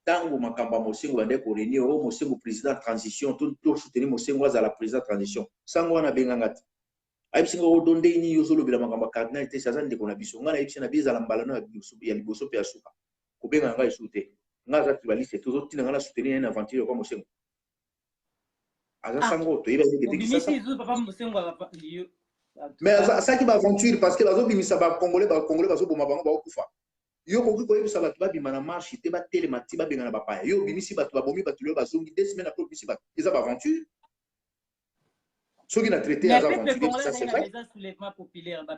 Ntango makambo ya Mosengo bandeki koréunir, o Mosengo président transition, tosoutenir Mosengo azala président transition, sango wana abenganga te, ayebisi nga: odo, ndenge nini ozolobela makambo ya cardinal te? Aza ndeko na biso. Ngai nayebisi na bi ezala mbala no ya liboso mpe ya suka kobenga na ngai esu te. Ngai aza tribaliste, tozotina ngai na soutenir ye na aventure kwa Mosengo. Aza sango, toyebi depuis Kisasa, mais asalaki baaventure parce que bazobimisa Bacongolais, Bacongolais bazoboma bango, bakokufa. Yo koki koyebisa bato babima na marche te, batelema ti babenga na bapaya. Yo obimisi bato, babomi bato, lelo bazongi, 2 semaines après obimisi bato, eza baaventure. Soki na traité aza aventurier, ça c'est vrai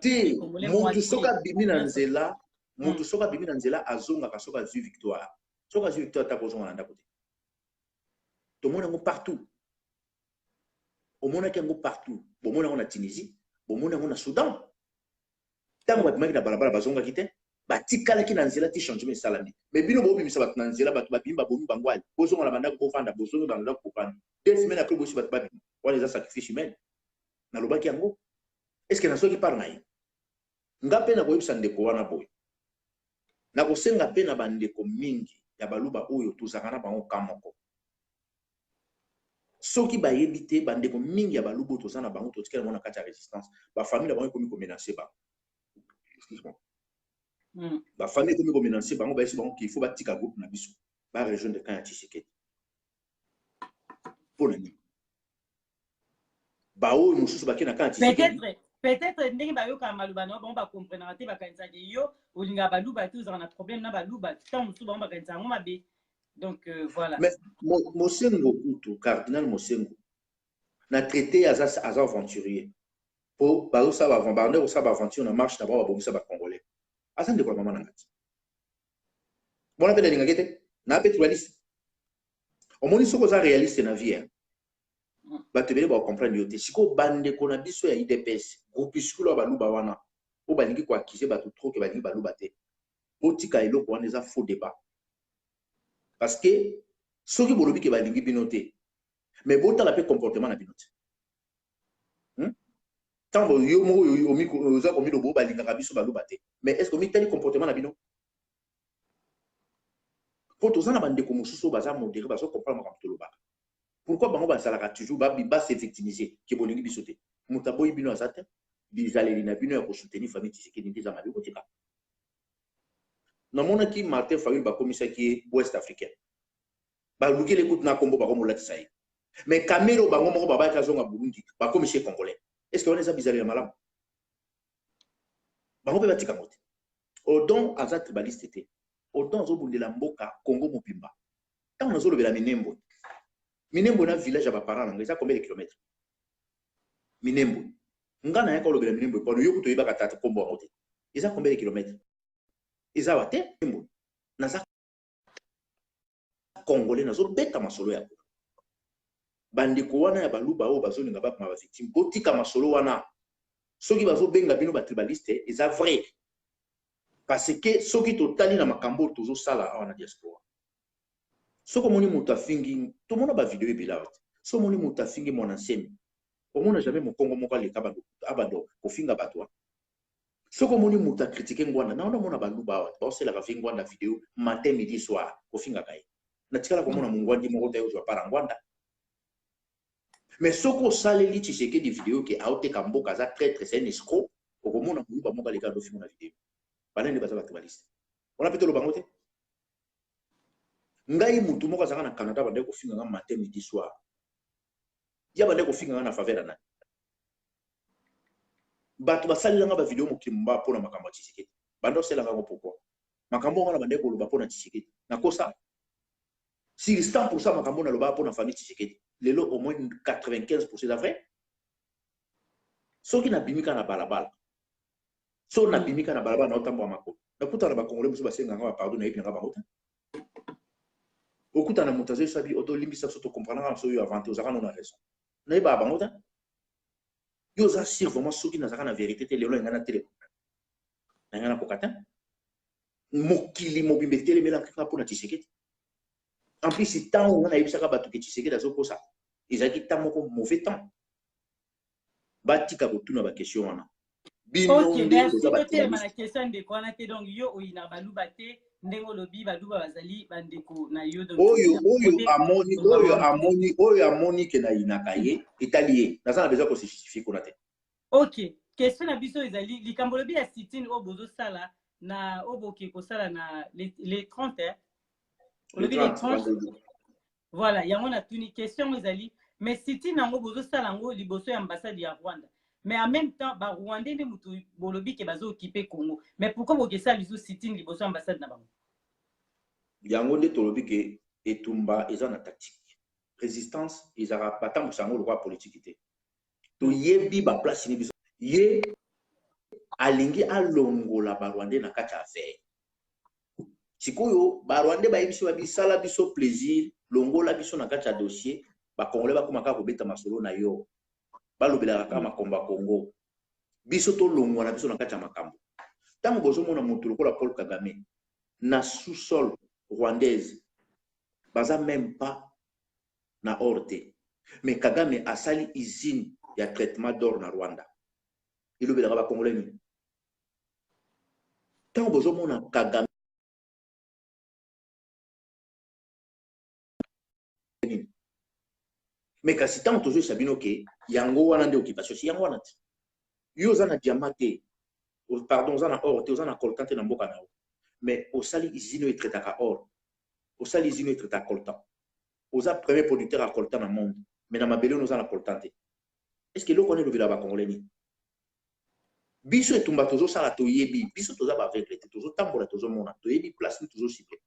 te. Motu soki abimi na nzela, motu soki abimi na nzela azongaka. Soki azwi victoire, soki azwi victoire, ata kozonga na ndako te. Tomoni yango partout, omonaki yango partout. Bomoni yango na Tunisie, bomoni yango na Soudan. Ntango babimaki na balabala, bazongaki te, batikalaki na nzela ti changement esalami. Mais bino bobimisa bato na nzela, bato babimi, babomi bango, ali bozonga na bandako, bovanda, bozongi na ndako, bovanda, 2 semaines après bosi bato babima, wana eza sacrifice humaine. Nalobaki yango, est ce que nazwaki part na ye? Nga mpe nakoyebisa ndeko wana boye: nakosenga mpe na bandeko mingi ya Baluba oyo tozalaka na bango ka moko, soki bayebi te, bandeko mingi ya Baluba oyo toza na bango, totikali bango na kati ya résistance, bafamille na bango ekomi komenacer bango. Bafamille ekomi komenacer bango, bayesi bango qu'il faut batika groupe na biso, barejoindre camp ya Tshisekedi. Mpo na nini baoyo mosusu bakei na camp ya Tshisekedi? Peut-être ndenge bayokaka maloba na bango, bakomprenaka te, bakanisaka yo olingaka Baluba te, ozalaka na problème na Baluba. Ntango mosusu bango bakanisa yango mabe. Donc voilà. Mais Mosengo kutu, cardinal Mosengo na traité aza, aza aventurier mpo bazosala, bande kosala baaventure na marche na bango, babomisa Bacongolais. Aza ndeko ya mama na ngati. Bona mpe nalingaki te, naa mpe tribaliste. Omoni, soki oza réaliste na vie, bato ebele bacomprendre yo te. Sikoyo bandeko na biso ya UDPS, groupuscule ya Baluba wana oyo balingi koaccuser bato trop ke balingi Baluba te, botika eloko wana, eza faux débat. Parce que soki bolobi ke balingi bino te, mais botala mpe comportement na bino te. Ntango yo moko oza komiloba oyo balingaka biso Baluba te, mais est ce que omitali comportement na bino? Mpo toza na bandeko mosusu oyo baza modéré, bazocomprendre makambo tolobaka. Pourquoi bango bazalaka toujours base victimiser ke bolingi biso te? Moto aboyi bino aza te. Bizaleli na bino ya kosoutenir famille Tshisekedi nde eza mabe. Kotika namonaki Martin Fayulu, bakomisaki ye Ouest Africain, balukeli kutu na nkombo bakomolatisa ye. Mais Kamerhe oyo bango moko babayaki azonga Burundi, bakomisi ye Congolais. Est ce que wana eza bizaleli ya malamu? Bango mpe batika yango te. Odon aza tribaliste te. Odon azobundela mboka Congo mobimba. Ntango nazolobela Minembwe, Minembwe na village ya baparent nango eza combien de kilomètre? Minembwe, nga nayaka olobela Minembwe pano yo kutu oyebaka tata nkombo yango te. Eza combien de kilomètre? Eza awa te. Minembwe, naza Congolais, nazobeta masolo ya Congo. Bandeko wana ya Baluba oyo bazolinga bakoma bavictime, botika masolo wana. Soki bazobenga bino batribaliste, eza vrai, parce que soki totali na makambo oyo tozosala awa na diaspora, soki omoni moto afingi, tomona bavideo ebele awa te. Soki omoni moto afingi Mwana Nsemi, omona jamais mokongo moko aleka abando kofinga bato wana. Soki omoni moto acritiquer Ngwanda, naona omona Baluba awa baoselaka vi Ngwanda video matin, midi, soir, kofingaka ye. Natikala komona mongwandi moko te ozwa para Ngwanda. Mais soki osaleli Tshisekedi video ke aoteka mboka, aza traître, c'est un escroc, okomona moluba moko aleka adofingo na video. Banani baza batribaliste wana? Mpe toloba yango te. Ngai, mutu moko azalaka na Canada, bandaki kofinga nga matin, midi, soir. Ya bandaki kofinga nga na faveur ya nani? Bato basalelanga bavideo mokili mba mpona makambo ya Tshisekedi. Banda osalelanga yango pourquoi? Makambo wana bandaki koloba mpona Tshisekedi, nakosa sur 100? Makambo nalobaka mpona famille Tshisekedi, lelo au moins 95 eza vrai. Soki nabimi kaka na balabala, so nabimi kaka na balabala, naotambola makolo, nakutana na Bakongole mosusu, basenganga bapardon. Nayebi nanga bango te. Okutana moto azoyesa bi otolimbisa biso, tocomprendaka na so oyo avant te, ozalaka no na raison. Nayebaka bango te. Yo oza sûr vraiment? Soki nazalaka na vérité te, lelo engai na telema na ngai nakoka te. Mokili mobimba etelemelaka kaka mpona Tshisekedi. En plus, ntango nga nayebisaka bato ke Tshisekedi azokosa, ezalaki ntango moko mauvais temps. Batika kotuna baquestion wana. Bino nde boza totelema na question ndeko wana te. Donc yo oyinaka Baluba te, ndenge olobi Baluba bazali bandeko na yo. Oyo amoni, oyo amoni, oyo amoni ke nayinaka ye, etali ye. Naza na besoin kose justifier kuna te. Ok, question na biso ezali likambo olobi ya sit-in oyo bozosala na oyo boke kosala na les 30, eh? Olobi les 30, voilà. Yango natuni question yango ezali, mais sit-in yango bozosala yango liboso ya ambassade ya Rwanda, mais en même temps Barwandais nde motu bolobi ke bazo-occuper Congo, mais pourquoi bokesala lisusu sit-in liboso ya ambassade na bango? Yango nde tolobi ke etumba eza na tactique. Résistance ezalaka, batambwisa yango lokola politike te. Toyebi baplace ni biso. Ye alingi alongola Barwandais na kati ya affaire. Sikoyo Barwandais bayebisi, babisala biso plaisir, longola biso na kati ya dossier. Bakongolais bakóma kaka kobeta masolo na yo, balobelaka kaka makambo ya Congo, biso tolongwa na biso na kati ya makambo. Ntango bozomona moto lokola Paul Kagame na sous-sol rwandaise, baza même pas na or te, mais Kagame asali usine ya traitement d'or na Rwanda, elobelaka Bakongolais nini? Ntango bozomona Kagame nini? Mais kasi ntango tozoyesa bino ke yango wana nde occupation, si yango wana te. Yo oza na diamant te, pardon, oza na or te, oza na coltan te na mboka na yo, mais osali usine oyo etraitaka or, osali usine oyo etraitaka coltan, oza premier producteur ya coltan na monde, mais na mabele ono oza na coltan te. Est ce que eloko wana elobelaka Bakongolais nini? Biso etumba tozosala, toyebi biso toza baaveugle te. Tozotambola, tozomona, toyebi place nini tozocible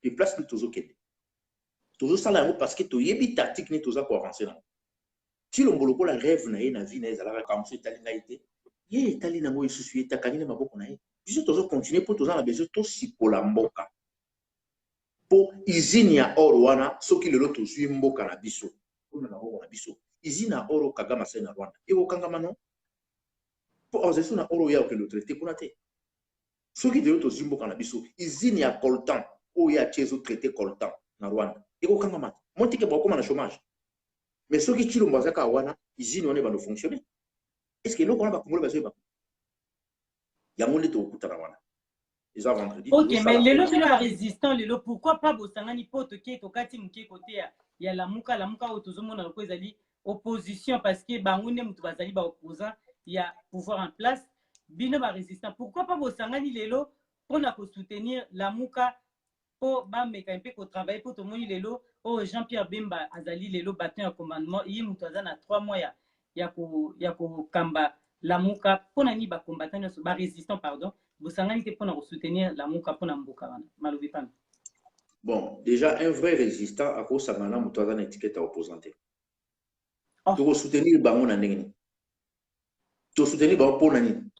pe place nini tozokende. Tozosala yango parce que toyebi tactique nini toza koavancer nango. Tshilombo, lokola rêve na ye na vie na ye ezalaka kamso, etali ngai te. Ye etali nango lisusu, ye takangi na maboko na ye. Biso tozocontinue mpo toza na besoin tosikola mboka. Mpo usine ya or wana, soki lelo tozwi mboka na biso, mpona na mboka na biso, usine ya or oyo Kagame asali na Rwanda ekokangama, no? Mpo azali so na or oyo ya kokende otraite kuna te. Soki lelo tozwi mboka na biso, usine ya coltan oyo atie ezotraite coltan na Rwanda ekokangama te. Mo tike bakokoma na chômage. Mais soki Tshilombo aza kaka wana, usine wana ebanda fonctionner. Est ce que eloko wana bakongole bazoyeba yango? Nde tokokutana wana, eza vendredi. Ok, mais lelo bino ya résistant lelo, pourquoi pas bosangani mpo toke tokati moke kote ya Lamuka? Lamuka oyo tozomona loko ezali opposition, parce que bango nde moto bazali baopposant ya pouvoir en place. Bino barésistant, pourquoi pas bosangani lelo mpona kosoutenir Lamuka, mpo bameka mpe kotravaille? Mpo tomoni lelo oyo Jean Pierre Bemba azali lelo bâton ya commandement, ye moto aza na 3 mois ya kokamba Lamuka. Mpona nini bacombattant nyonso, barésistant pardon, bosangani te mpona kosoutenir Lamuka mpona mboka wana? Malobi pano. Bon, déjà, un vrai résistant akosangana na moto aza na étiquette ya opposant te. Oh. Tokosoutenir bango na ndenge nini? Tosoutenir bango mpona nini?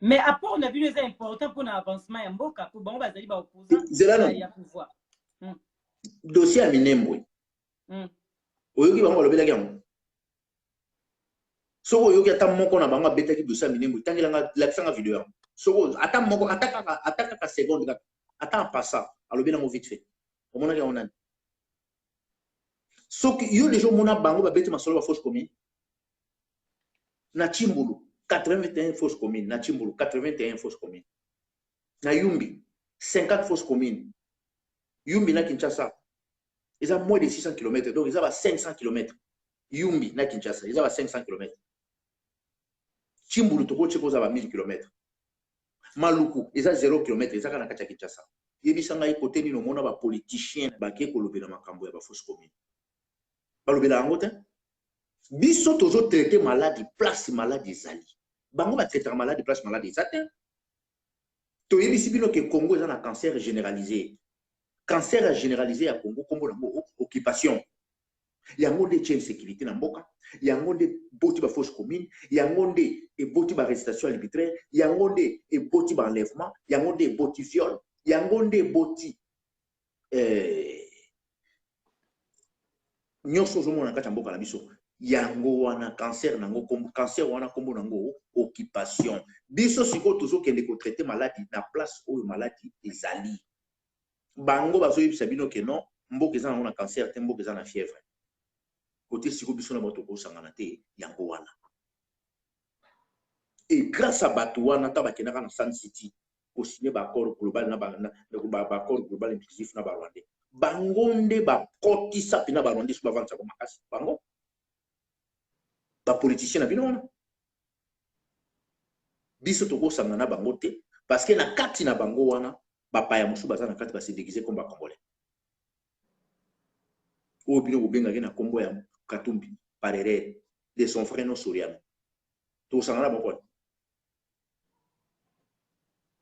Mais apport na bino eza important mpona avancement ya mboka, mpo bango bazali baopposant ya pouvoir. Dossier ya Minembwe, oyoki bango balobelaki yango? Soki oyoki ata moko na bango abetaki dossier ya Minembwe, tangelanga, lakisanga video yango. Soki ata moko, ata kaka seconde kaka, ata en passant alobi nango vite fait, omonaki yango nani? Soki yo deja omona bango babeti masolo ba fosse commune na Tshimbulu, 81 fosse commune na Tshimbulu, 81 fosse commune na Yumbi, 50 fosse commune. Yumbi na Kinshasa eza moins de 600 km, donc eza ba 500 km. Yumbi na Kinshasa eza ba 500 km. Tshimbulu tokotie koza ba 1000 km. Maluku eza 0 km, eza kaka na kati ya Kinshasa. Yebisa ngai kote nini omona bapoliticien bake kolobela makambo ya bafosse commune? Balobela yango te. Biso tozotraite maladi place maladi ezali. Bango batraitaka maladi place maladi eza te. Toyebisi bino ke Congo eza na cancer généralisé. Cancer ya généralisé ya Congo, nkombo nango occupation. Yango nde etie insécurité na mboka, yango nde eboti bafosse commune, yango nde eboti baarrestation arbitraire, yango nde eboti baenlèvement, yango nde eboti viol, yango nde eboti nyonso ozomona na kati ya mboka na biso. Yango wana cancer nango, cancer wana nkombo nango occupation. Biso sikoyo tozokende kotraite maladi na place oyo maladi ezali. Bango bazoyebisa bino ke non, mboka eza nango na cancer te, mboka eza na fièvre. Kote sikoyo biso na bato tokosangana te, yango wana. Et grâce à bato wana, ta bakendaka na Sun City kosigne baaccord global na baaccord global inclusif na barwandais, bango nde bakotisa mpena barwandais so bavandisako makasi. Bango bapoliticien na bino wana, biso tokosanga na bango te, parce que na kati na bango wana bapaya mosusu baza na kati, base déguise comme bacongolais oyo bino bobengaki na nkombo ya Katumbi par erreur, de son frère nom Soriano. Tokosanga na bango,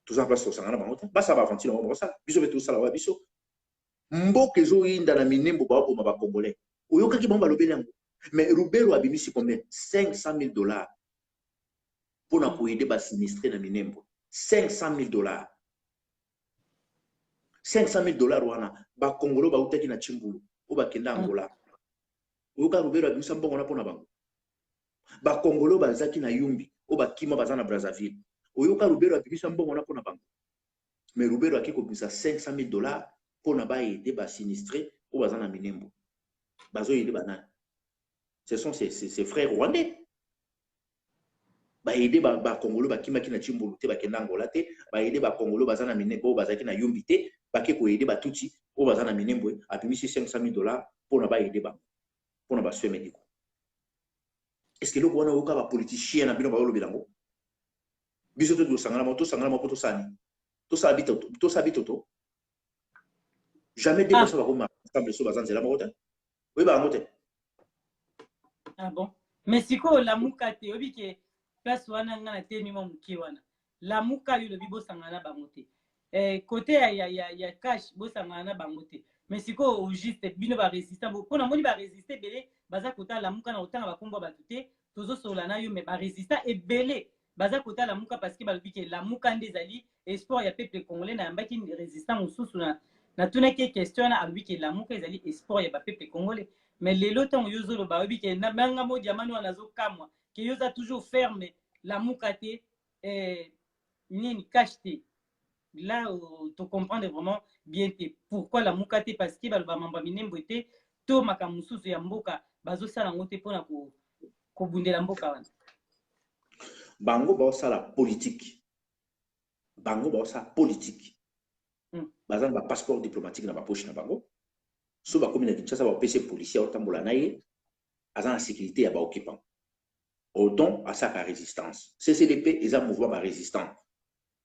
toza na place tosanga na bango te. Basala baaventure yango bakosala, biso mpe tosala oya biso. Mboka ezoyinda na Minembo, baoboma bacongolais, oyokaki bango balobeli yango? Mais Ruberwa abimisi combien? 500 000 $ mpona koaider basinistrés na Minembo. 500 000 $, 500 000 $ wana, bakongolo bautaki na Tshimbulu oyo bakenda Angola, oyoka Ruberwa abimisa mbongo wana mpona bango? Bakongolo bazalaki na Yumbi oyo bakima, baza na Brazzaville, oyoka Ruberwa abimisa mbongo wana mpona bango? Mais Ruberwa ake kobimisa 500 000 $ mpona baaider basinistrés oyo baza na Minembo. Bazoaider banani? Ce sont ces frères rwandais. Baaider bakongolo bakimaki na Tshimbulu te, bakenda Angola te. Baaider bakongolo baza na Minembo oyo bazalaki na Yumbi te. Bake koaider batutsi oyo baza na Minembwe. Abimisi 500 000 $ mpona baaider bango mpona basoins médicaux. Est ce que eloko wana oyoka bapoliticien na bino bayolobela yango? Biso to tosangana mo, tosangana mo mpo tosala nini? Tosala bitoto, tosala bitoto. Jamais deux personnes bakoma ensemble so baza nzela moko te. Oyeba yango te. Ah bon, mais sikoyo Lamuka te, oyebi ke place wana nga na temi mwa moke wana. Lamuka, yo lobi bosangana na bango te, côté ya cash, bosangana na bango te. Mais sikoyo au juste bino barésistant, mpo namoni barésiste ebele baza kota Lamuka. Na kotanga bakombo ya bato te, tozosolola na yo, mais barésistant ebele baza kota Lamuka, parce que balobi ke Lamuka nde ezali espoir ya peuple congolais. Nayambaki résistant mosusu na, Natunaki ye question wana, alobi ke Lamuka ezali espoir ya bapeuple congolais. Mais lelo ntango yo ozoloba, oyebi ke nanga mo diamant wana azokamwa ke yo oza toujours ferme, Lamuka te, nini cash te. Là to comprendre vraiment bien te pourquoi Lamuka te, parce que baloba mambo ya Minembwe te to makambo mosusu ya mboka bazosala yango te mpona kobundela mboka wana. Bango baosala politique, bango baosala politique. Baza na bapasseport diplomatique na bapoche na bango. So bakomi na Kinshasa, bapesi policier aotambola na ye, aza na sécurité ya baoccupant. Odon asalaka résistance. CCDP eza mouvement barésistant.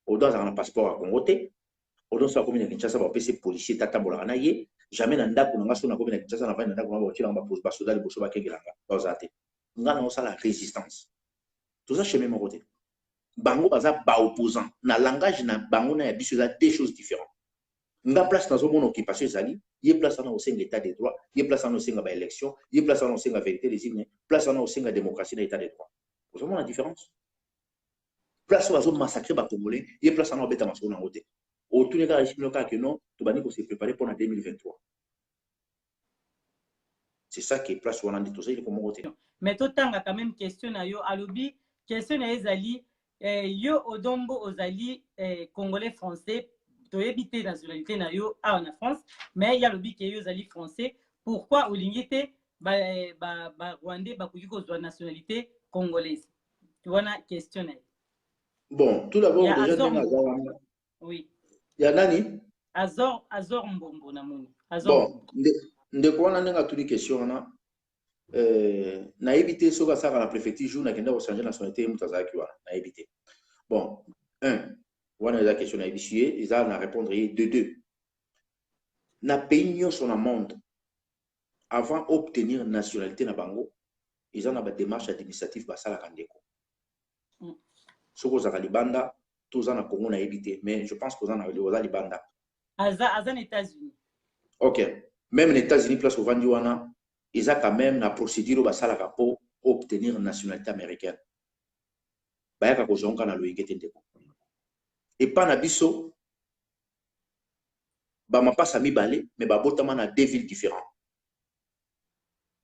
Odon azalaka na passeport ya Congo te. Odon so akomi na Kinshasa, bapesi policier te atambolaka na ye. Jamais na ndako na nga, so nakomi na Kinshasa, navandi na ndako na, baotielanga basoda liboso, bakengelanga, baozala te. Nga na osala résistance, toza chemin moko te. Bango baza baopposant na langage na bango na ya biso eza deux choses différentes. Nga place nazomona occupation ezali, ye place wana osenga état de droit, ye place wana osenga baélection, ye place wana osenga vérité des urnes, place wana osenga démocratie na état de droit. Ozomona différence? Place oyo bazomassacre bacongolais, ye place wana obeta masolo nango te. Otuni kaka bino kaka ke non, tobandi kose préparer mpona 2023. C'est ça que place wana nde toza eloko moko te. Mais totanga quand même question na yo. Alobi question na ye ezali yo Odombo ozali congolais français, toyebi te nationalité na yo awa na France, mais ye alobi ke yo ozali français, pourquoi olingi te barwandais ba bakoki kozwa nationalité congolaise? Wana question na ye. Bon, tout d'abord, déjà ndenge aza wana. Oui. Ya nani? Azor, Azor Mbombo namoni. Azor. Bon, ndeko wana, ndenge atuni question wana, nayebi te soki asalaka na préfecture. Jour nakenda kochange nationalité, ye moto azalaki wana, nayebi te. Bon, un wana eza question nayebisi ye, eza na répondre ye. De deux, na pays nyonso na monde, avant obtenir nationalité na bango, eza na badémarche administrative basalaka. Ndeko, soki ozalaka libanda to oza na Congo, nayebi te, mais je pense koza oza libanda. Aza na États-Unis. Ok, même na États-Unis, place ovandi wana, eza quand même na procédure oyo basalaka mpo obtenir nationalité américaine. Bayaka kozwa ngo na loyenge te. Ndeko, epa na biso bamapasa mibale, mais babotama na deux villes différentes.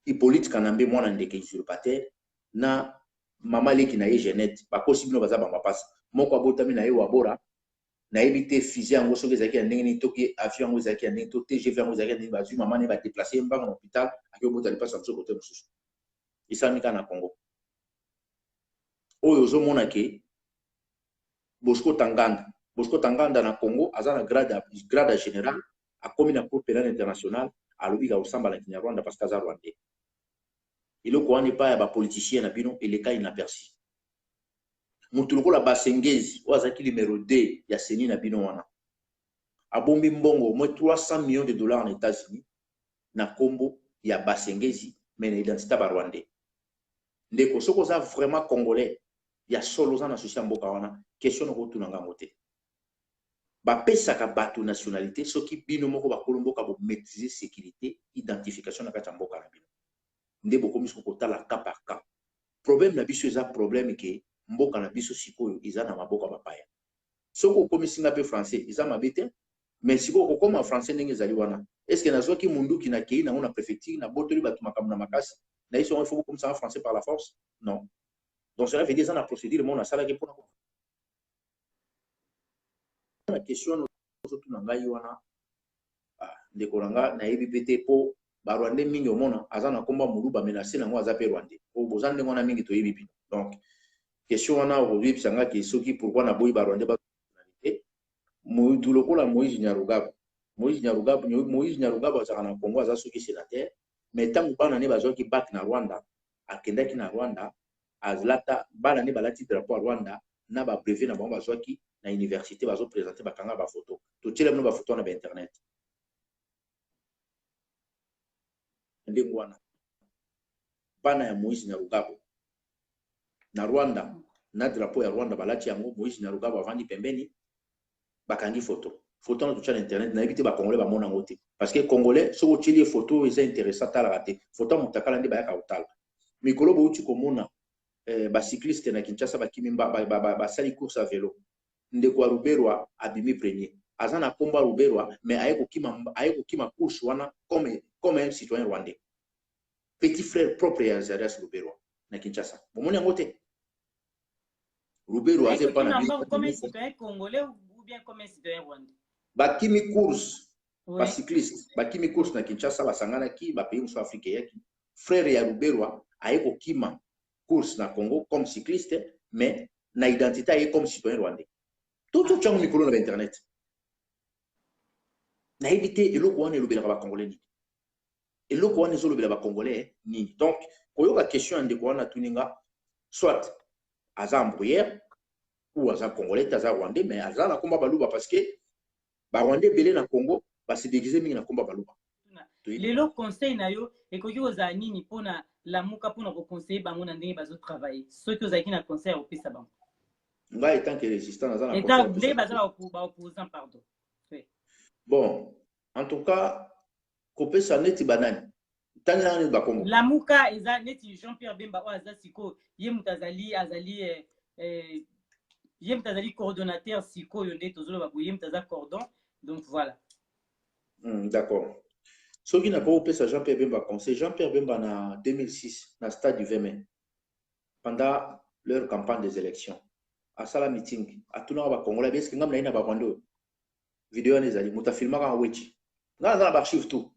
Hippolyte Kanambe, mwana ndeke usurpateur, na mama leki na ye Jeannette, bakosi bino, baza bamapasa. Moko abotami na ye Wabora, nayebi te fusée yango soki ezalaki ya ndenge nini, toki avion yango ezalaki ya ndenge, to TGV yango ezalaki ya ndenge, bazwi mama ne, badéplace ye mbango na hôpital, aki obota lipasa mosusu kote mosusu. Esalami kaka na Congo oyo. Ozomona ke Bosco Tanganda, Bosco Tanganda na Congo aza na grade ya général, akomi na Cour pénale internationale, alobi ka kosamba na Kinyarwanda parce que aza rwandais. Eloko wana epai ya bapoliticien na bino elekai na persi. Motu lokola Basengezi oyo azalaki numéro 2 ya CENI na bino wana, abombi mbongo au moins 300 millions de dollars na États-Unis na nkombo ya Basengezi, mais na identité ya barwandais. Ndeko, soki oza vraiment congolais ya solo, oza na souci ya mboka wana, question nokotuna ngango te. Bapesaka bato nationalité soki bino moko bakolo mboka bomaîtrise sécurité, identification na kati ya mboka na bino, nde bokomi soki kotala cas par cas. Problème na biso eza problème ke mboka na biso sikoyo eza na maboko ya bapaya. Soki okomisi nga mpe français, eza mabe te, mais sikoyo kokóma français ndenge ezali wana, est ce que nazwaki munduki, nakei nango na préfecture, nabotoli bato makambo na makasi, nayebi songo il faut bokomisanga français par la force? Non. Donc cela veut dire eza na procédure moko nasalaki mpona na question wana ozotuna ngai wana. Ndeko na nga, nayebi mpe te, mpo barwandais mingi omona aza na nkombo ya moluba, mais na se nango aza mpe rwandais. Po boza ndenge wana mingi, toyebi bino. Donc question wana okoyebisa nga ke soki pourquoi naboyi barwandais te. Mutu lokola Moïse Nyarugabo, Moïse Nyarugabo, Moïse Nyarugabo azalaka na Congo, aza soki sénateur, mais ntango bana ne bazwaki bac na Rwanda, akendaki na Rwanda, alata, bana ne balati drapeau ya Rwanda na babrevet na bango bazwaki na université, bazoprésente, bakanga bafoto, totiela bino bafoto wana bainternet. Ndenge wana bana ya Moïse Nyarugabo na Rwanda, na drapeau ya Rwanda balati yango, Moïse Nyarugabo avandi pembeni, bakangi foto. Foto wana totya na internet, nayebi te bacongolais bamona yango te, parce que congolais soki otieli ye foto oyo eza intéressant, atalaka te. Foto ya motakala nde bayaka kotala. Mikolo bouti komona bacycliste na Kinshasa bakimi, basali course ya vélo, ndeko ya Ruberwa abimi premier. Aza na kombo ya Ruberwa, mais aye kokima course wana comme un citoyen rwandais, petit frère propre ya Azarias Ruberwa na Kinshasa. Bomoni yango te? Ruberwa aza epa na comme un citoyen congolais ou bien comme un citoyen rwandais? Bakimi course, bacycliste bakimi course na Kinshasa, basanganaki, bapays mosusu Afrique eyaki. Frère ya Ruberwa aye kokima course na Congo comme cycliste, mais na identité aye comme citoyen rwandais. Totyango mikolo na bainternet. Nayebi te eloko wana elobelaka bacongolais nini, eloko wana ezolobela bacongolais nini. Donc koyoka question ya ndeko wana atuni nga, soit aza embrouillère ou aza congolais te, aza rwandais, mais aza na komba baluba, parce que barwandais ebele na Congo base déguise mingi na komba baluba. Lelo conseil na yo ekoki kozala nini mpona Lamuka, mpona koconseiller bango na ndenge bazotravaille, soki ozalaki na conseil ya kopesa bango? Ngai, en tant que résistant, naza na ndenge baza baopposant, pardon. Bon, en tout cas, kopesa neti banani? Ntangi nani bakongo? Lamuka eza neti Jean Pierre Bemba oyo aza sikoyo, ye moto azali ye moto azali coordonnateur sikoyo, nde tozoloba boye, ye moto aza cordon, donc voilà. D'accord. Soki nakoki kopesa Jean Pierre Bemba conseil, Jean Pierre Bemba, na 2006, na stade du 20 mai, pendant leur campagne des élections, asala meeting, atunaka bacongolais abi: "Eske ngambi naye na barwanda oyo?" Video wana ezali, moto afilmaka yango weti, ngai naza na baarchive tout.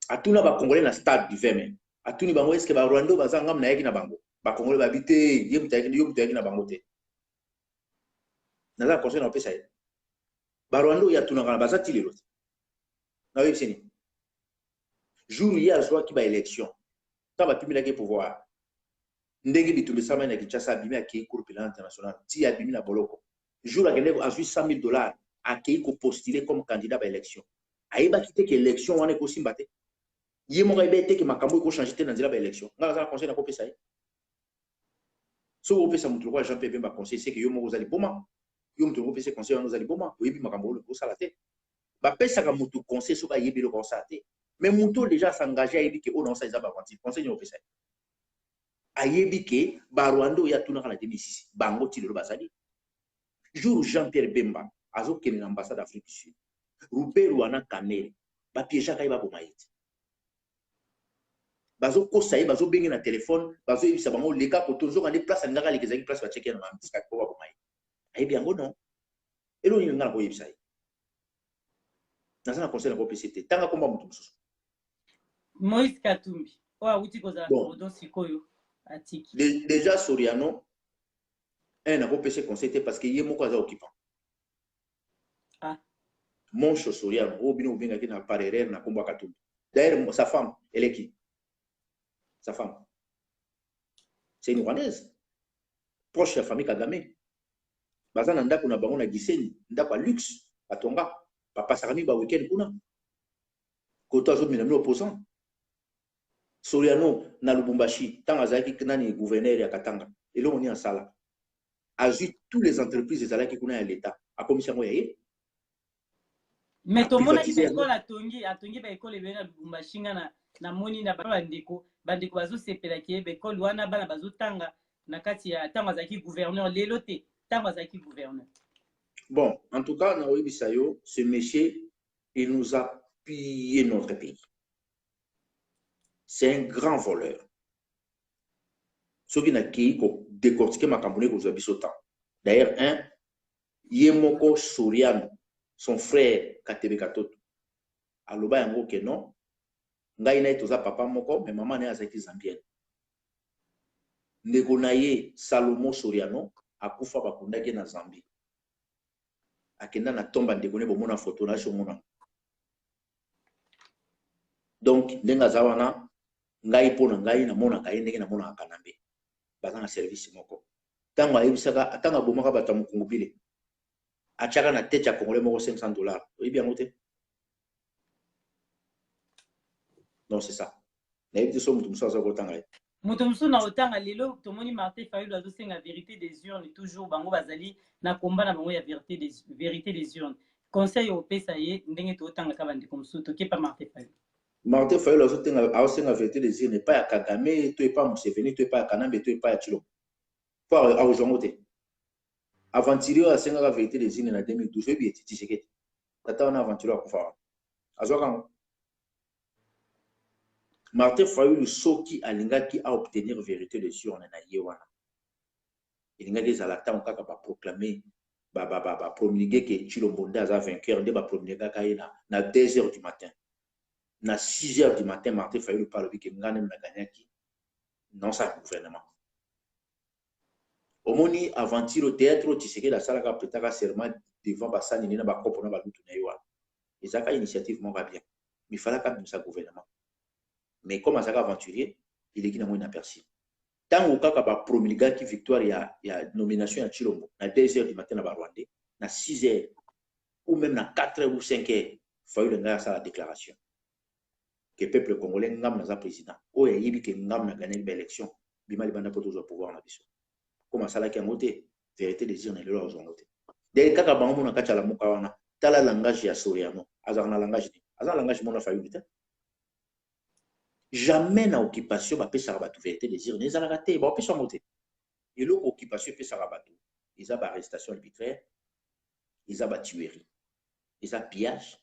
Atuna bacongolais na stade du 20 mai, atuni bango: "Eske barwanda oyo baza, ngambi nayaki na bango?" Bacongolais babi te, ye moto ayaki, yo moto ayaki na bango te. Naza na conseil na kopesa ye: barwanda oyo atunaka na baza ti lelo te. Nayoyebisi nini? Jour ye azwaki baélection, ntango bapimelaki pouvoir, ndenge bitumba esalamaki na Kinshasa, abimi, akei Cour pénale internationale, ti abimi na boloko. Jour akende, azwi 100 000 $, akei kopostuler comme candidat baélection. Ayebaki te ke élection wana ekosimba te. Ye moko ayebi te ke makambo ekochange te na nzela baélection. Ngai naza na conseil na kopesa ye: soki opesa moto lokola Jean Pierre Bemba conseil, c'est que yo moko oza liboma. Yo moto okopesa conseil wana, oza liboma, oyebi makambo oyo osala te. Bapesaka moto conseil soki ayebi eloko osala te. Mais moto oyo déjà asengage, ayebi ke oyo naosala eza baaventure. Conseil nini opesa ye? Ayebi ke barwanda oyo atunaka na 2006, bango ti lelo bazali. Jour Jean Pierre Bemba azokende na ambassade d'Afrique du Sud, Ruberwa wana, Kamerhe bapiégeaka ye, baboma ye te. Bazokosa ye, bazobenge na telefone, bazoyebisa bango: "Leka koto." Nzoka nde place alingaka aleka ezalaki place batiaki ye na embuscade mpo baboma ye. Ayebi yango non? Eloko nini nga na koyebisa ye? Naza na conseil na kopesa te. Tanga komba moto mosusu. Moïse Katumbi oyo awuti kozala cordon, sikoyo atiki. Déjà Soriano un, nakopesa conseil te, parce que ye moko aza occupant. Ah. Moncho Soriano oyo bino obengaki na par erreur na kombo ya Katumbi. D'ailleurs, sa femme eleki, sa femme, c'est une Rwandaise proche ya famille Kagame. Baza na ndako na bango na Gisenyi, ndako ya luxe batonga, bapasaka mingi baweekend kuna. Koto azomina mino opposant Soriano na Lubumbashi. Ntango azalaki nani, gouverneur ya Katanga, eloko nini asala? Azwi tous les entreprises ezalaki kuna ya l'État, akomisi yango ya ye. Mais tomonaki baekole atongi, atongi baekole ebele na Lubumbashi. Nga na namoni na bandeko bazosepelaki ye, baekole wana bana bazotanga na kati ya ntango azalaki gouverneur. Lelo te, ntango azalaki gouverneur. Bon, en tout cas, nakoyebisa yo, ce monsieur, il nous a pillé notre pays. C'est un grand voleur. Soki nakei kodécortiquer makambo nde kozwa biso temps. D'ailleurs, un ye moko Soriano, son frère Katebe Katoto aloba yango ke non, ngai na ye toza papa moko, mais mama na ye azalaki zambienne. Ndeko na ye Salomo Soriano akufa, bakundaki ye na Zambie. Akenda na tomba ndeko ne, bomona foto na omona. Donc ndenge aza wana, ngai mpo na ngai namonaka ye ndenge namonaka Kanambe, baza na service moko. Ntango ayebisaka, ntango abomaka bato ya mokongo bile, atiaka na tete ya congolais moko 500 $. Oyebi yango te? Non, c'est ça. Nayebi te so moto mosusu aza kotanga ye. Moto mosusu na otanga lelo, tomoni Martin Fayulu azosenga vérité des urnes toujours. Bango bazali na komba na bango ya vérité des urnes. Conseil opesa ye ndenge tootangaka bandeko mosusu, tokepa Martin Fayulu. Martin Fayulu azosenga vérité des urnes epai ya Kagame to epai ya Museveni to epai ya Kanambe to epai ya Tshilombo, mpo akozwa yango te. Aventurier oyo asengaka vérité des urnes na 2012, oyebi ete Tshisekedi, tata wana aventurier, akufa wana, azwaka yango. Martin Fayulu, soki alingaki aobtenir vérité des urnes na ye wana, elingaki ezala ntango kaka baproclame, bapromulgue ke Tshilombo nde aza vainqueur, nde bapromulgaka ye na 2 heures du matin, na 6 heures du matin, Martin Fayulu mpe alobi ke ngai nde naganyaki naosala gouvernement. Omoni aventure au théâtre oyo Tshisekedi asalaka, apretaka serment devant basani nde na bakopo na balutu na ye wana, ezalaka initiative moko ya bien, mais falaka abimisa gouvernement. Mais comme azalaka aventurier, eleki nango inaperçu. Ntango kaka bapromulgaki victoire ya nomination ya Tshilombo na 2 heures du matin na Barwandais, na 6 heures ou même na 4 heures ou 5 heures, Fayulu ngai asala déclaration ke peuple congolais, ngam naza président oyo ayebi ke ngam na gagnaki baélection, bima libanda mpo tozwa pouvoir na biso. Comme asalaki yango te, vérité des urnes lelo azwa yango te. Dès kaka bango mona kati ya Lamuka wana, tala langage ya Soriano, azalaka na langage nini? Aza na langage mona Fayulu te. Jamais na occupation bapesaka bato vérité des urnes, ezalaka te, baopesa yango te. Eloko occupation epesaka bato eza baarrestation arbitraire, eza batuerie, eza pillage,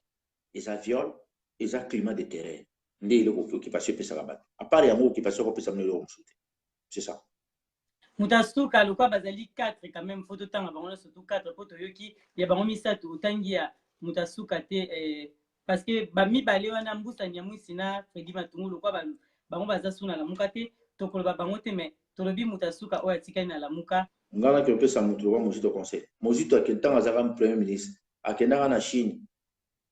eza viol, eza climat de terreur. Nde eloko occupation epesaka bato. À part yango, occupation akopesa bino eloko mosusu te, c'est ça. Moto asuka lokwa bazali 4 quand même, faut totanga bango nyonso tu 4, mpo toyoki ya bango misato, otangi ya moto asuka te, parce que bamibale wana, Mbusa Nyamwisi na Fredi Matungu, lokwa bango baza su na Lamuka te, tokoloba bango te. Mais tolobi moto asuka oyo atikali na Lamuka. Ngai naki opesa moto lokwa Mozito conseil. Mozito akende, ntango azalaka premier ministre, akendaka na Chine,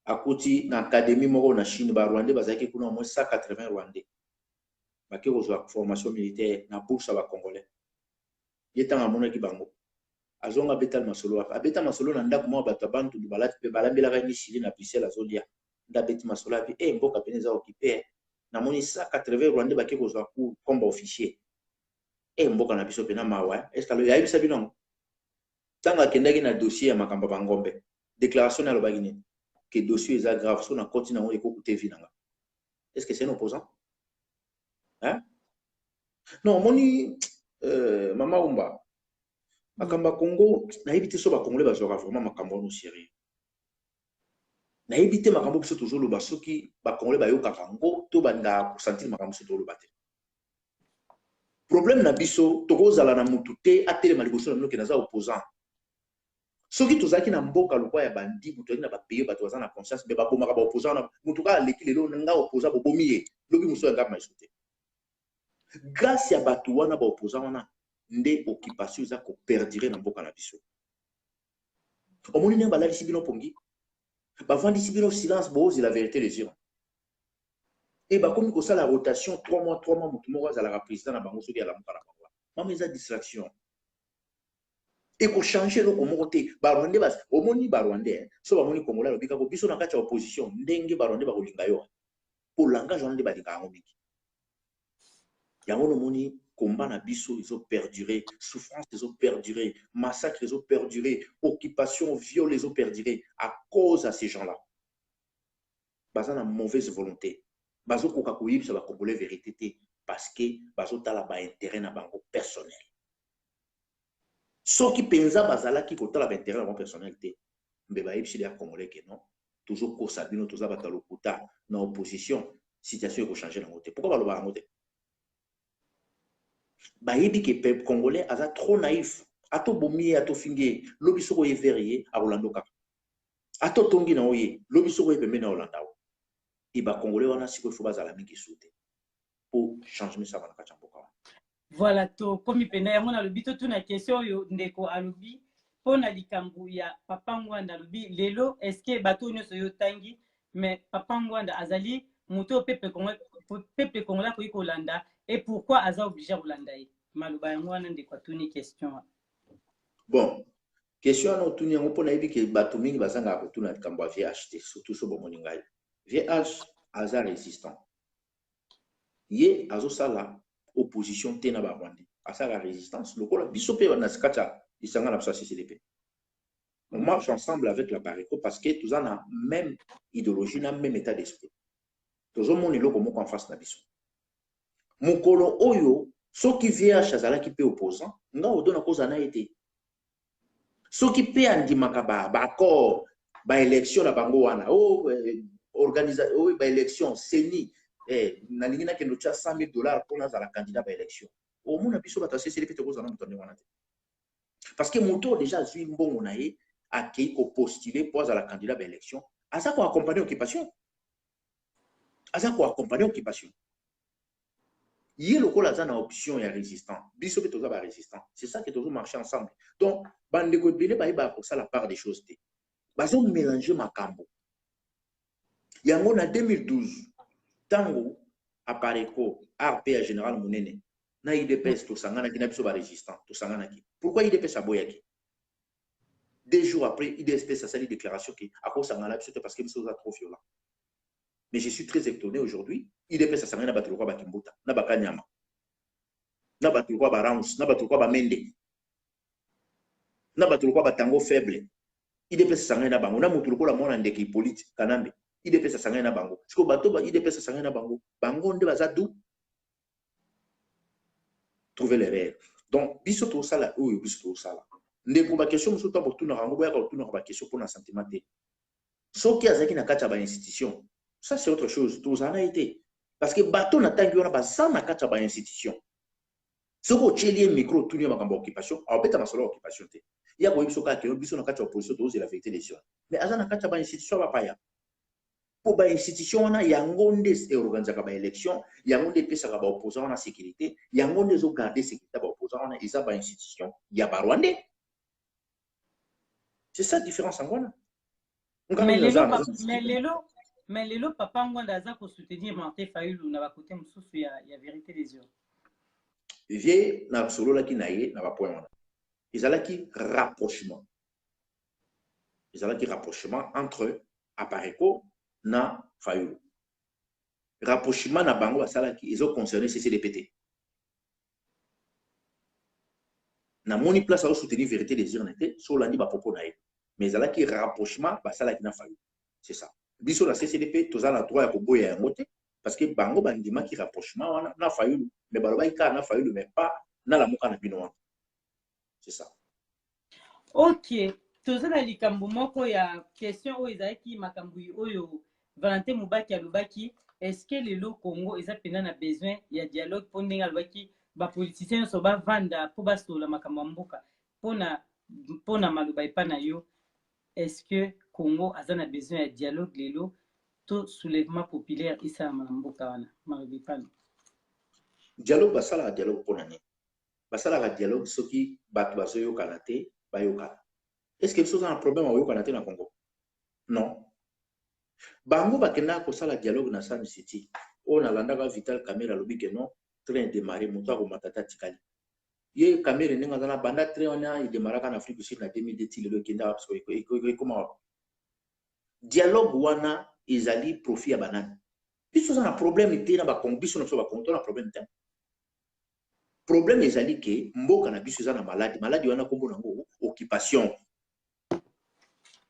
akuti na académie moko na Chine, Barwandais bazalaki kuna, au moins 180 Rwandais bake kozwa formation militaire na bourse ya Bacongolais. Ye ntango amonaki bango, azonga, abeta masolo wapi? Abeta masolo na ndako moko, bato ya Bandundu balati mpe balambelaka ye misili na Bruxelles, azolia nde abeti masolo abi e mboka pene eza occupé, namoni 180 Rwandais bake kozwa cours comme baofficier e mboka na biso mpena mawa. Est-ce ayebisa bino yango? Ntango akendaki na dossier ya makambo ya bangombe, déclaration na alobaki nini? Ke dossier eza grave, so nakoti nango ekokuta vie na nga. Est ce que c'est un opposant, hein? Non, omoni, mama Umba, makambo ya Congo, nayebi te so Bacongolais bazwaka vraiment makambo wana sérieux. Nayebi te makambo biso tozoloba, soki Bacongolais bayokaka yango to balingaka kosentir makambo biso tozoloba te. Problème na biso, tokozala na mutu te atelema liboso na bino ke naza opposant. Soki tozalaki na mboka lokwa ya bandibu, tozalaki na bapays bato baza na conscience, mais babomaka baopposant wana. Mutu kaka aleki lelo nga opposant, bobomi ye, lobi mosusu ya ngamba maiso te. Grâce ya bato wana, baopposant wana, nde occupation eza koperdurer na mboka na biso. Omoni ndenge balalisi bino pongi, bavandisi bino silence, boozela vérité des urnes e bakomi kosala rotation 3 mois, 3 mois, motu moko azalaka président na bango. Soki alamuka na bango, mama, eza distraction, ekochange eloko moko te. Barwandais, omoni Barwandais so bamoni Congolais alobi kaka biso na kati ya opposition, ndenge Barwandais bakolinga yo po langage wana nde balingaka yango mingi. Yango nomoni combat na biso ezoperdurer, souffrance ezoperdurer, massacre ezoperdurer, occupation, viol ezoperdurer à cause à ces gens là baza na mauvaise volonté. Bazokoka koyebisa Bacongolais vérité te parce que bazotala baintérêt na bango personnel. Soki mpenza bazalaki kotala baintérêt na bango personnel te, mbe bayebisi ya Congolais ke non, tozokosa bino, toza bato ya lokuta na opposition, situation ekochange nango te. Pourquoi balobaka yango te? Bayebi ke peuple congolais aza trop naïf. Ata obomi ye, ata ofingi ye, lobi soki oye vers ye, akolanda kaka. Ata otongi na oye, lobi soki oye pembeni, akolanda o. E Bacongolais wana sikoyo fo bazala mingi su te po changement esala na kati ya mboka wana. Voilà, tokomi mpena yango. Nalobi totuna question oyo ndeko alobi mpo na likambo ya papa Ngwanda. Alobi lelo, est-ce bato oyo nyonso oyo otangi, mais papa Ngwanda azali moto oyo peuple congolais akoki kolanda? Et pourquoi aza obligé kolanda ye? Maloba yango wana ndeko atuni question wana. Bon, question wana otuni yango mpo nayebi ke bato mingi bazangaka kotuna likambo ya VH te, surtout so bomoni ngai. VH aza résistant, ye azosala opposition te na Barwandais, asalaka résistance lokola biso mpe na kati ya lisanga na biso ya CCDP. On marche ensemble avec l'Apareco parce que toza na même idéologie, na même état d'esprit. Tozomona eloko moko en face na biso. Mokolo oyo soki VH azalaki mpe opposant, nga odona kozala na ye te. Soki mpe andimaka baaccord, baélection na bango wana, o organisa oyo baélection CENI, nalingi nakende otya 100 000 $ mpo nazala candidat baélection. Omona biso bato ya CCDP tokozala moto ndenge wana te, parce que moto oyo déjà azwi mbongo na ye, akei kopostuler mpo azala candidat baélection, aza koaccompagne occupation, aza koaccompagne occupation. Ye lokola aza na option ya résistant, biso mpe toza barésistant. C'est ça que tozomarcher ensemble. Donc bandeko ebele bayebaka kosala part des choses te, bazomélange makambo yango. Na 2012, ntango Apareco, ARP ya général monene na UDPS tosanganaki na biso barésistant, tosanganaki. Pourquoi UDPS aboyaki? 2 jours après, UDPS asali déclaration ke akosangana na biso te parce que biso oza trop violent. Mais je suis très étonné aujourd'hui, UDPS asangani na bato lokwa bakimbuta na bakanyama, na bato lokwa barams, na bato lokwa bamende, na bato lokwa batango faible. UDPS asangani na bango, na motu lokola mwana ndeke Hippolyte Kanambe. UDPS asangani na bango. Sikoyo bato ba UDPS asangani na bango, bango nde baza du trouver l'erreur. Donc biso tosala oyo biso tosala. Ndeko, baquestion mosusu ntango botunaka yango, boyaka kotunaka baquestion mpona sentiment te. Soki azalaki na kati ya bainstitution, ça c'est autre chose, tozala na ye te, parce que bato na ntangi wana baza na kati ya bainstitution. Soki otieli ye micro, otuni ye makambo ya occupation, aobeta masolo ya occupation te. Ya koyebi soki akeno biso na kati ya opposition tozela vérité des urnes, mais aza na kati ya bainstitution ya bapaya, mpo bainstitution wana yango nde eorganisaka baélection, yango nde epesaka baopposant wana sécurité, yango nde ezogarde sécurité ya baopposant wana. Eza bainstitution ya barwandais. C'est ça différence yango wana. Mais lelo papa Ngwanda aza kosoutenir Martin Fayulu na bakote mosusu ya vérité des urnes. Vie nasololaki na ye na bapoint wana, ezalaki rapprochement, ezalaki rapprochement entre Apareco na Fayulu. Rapprochement na bango basalaki ezoconcerne CCDP te. Namoni place azosoutenir vérité des urnes te so olandi bapropos na ye, mais ezalaki rapprochement basalaki na Fayulu, c'est ça. Biso na CCDP toza na droit ya koboya yango te, parce que bango bandimaki rapprochement wana na Fayulu, mais balobaki kaka na Fayulu, mais pas na Lamuka na bino wana, c'est ça. Ok, toza na likambo moko ya question oyo ezalaki makambo oyo Valentin Mubaki alobaki: est-ce que lelo Congo eza mpenza na besoin ya dialogue? Mpo ndenge alobaki, bapoliticien nyonso bavanda mpo basolola makambo ya mboka. Mpona maloba epa na yo, est-ce que Congo aza na besoin ya dialogue lelo to soulèvement populaire esalama na mboka wana? Maloba epana. Dialogue, basalaka dialogue mpona nini? Basalaka dialogue soki bato bazoyokana te, bayokana. Est ce que biso oza na problème ya koyokana te na Congo? Non. Bango bakendaka kosala dialogue na Sun City oyo nalandaka Vital Kamerhe alobi ke non, train démarré, moto akomata te, atikali ye. Kamerhe ndenge aza na banda, train wana edemaraka na Afrique du Sud na 2002 ti lelo ekendaka, parce ekoma dialogue wana ezali profit ya banani? Biso oza na problème te na bakongo, biso na biso bakongo to na problème te. Problème ezali ke mboka na biso eza na maladi. Maladi wana nkombo nango occupation.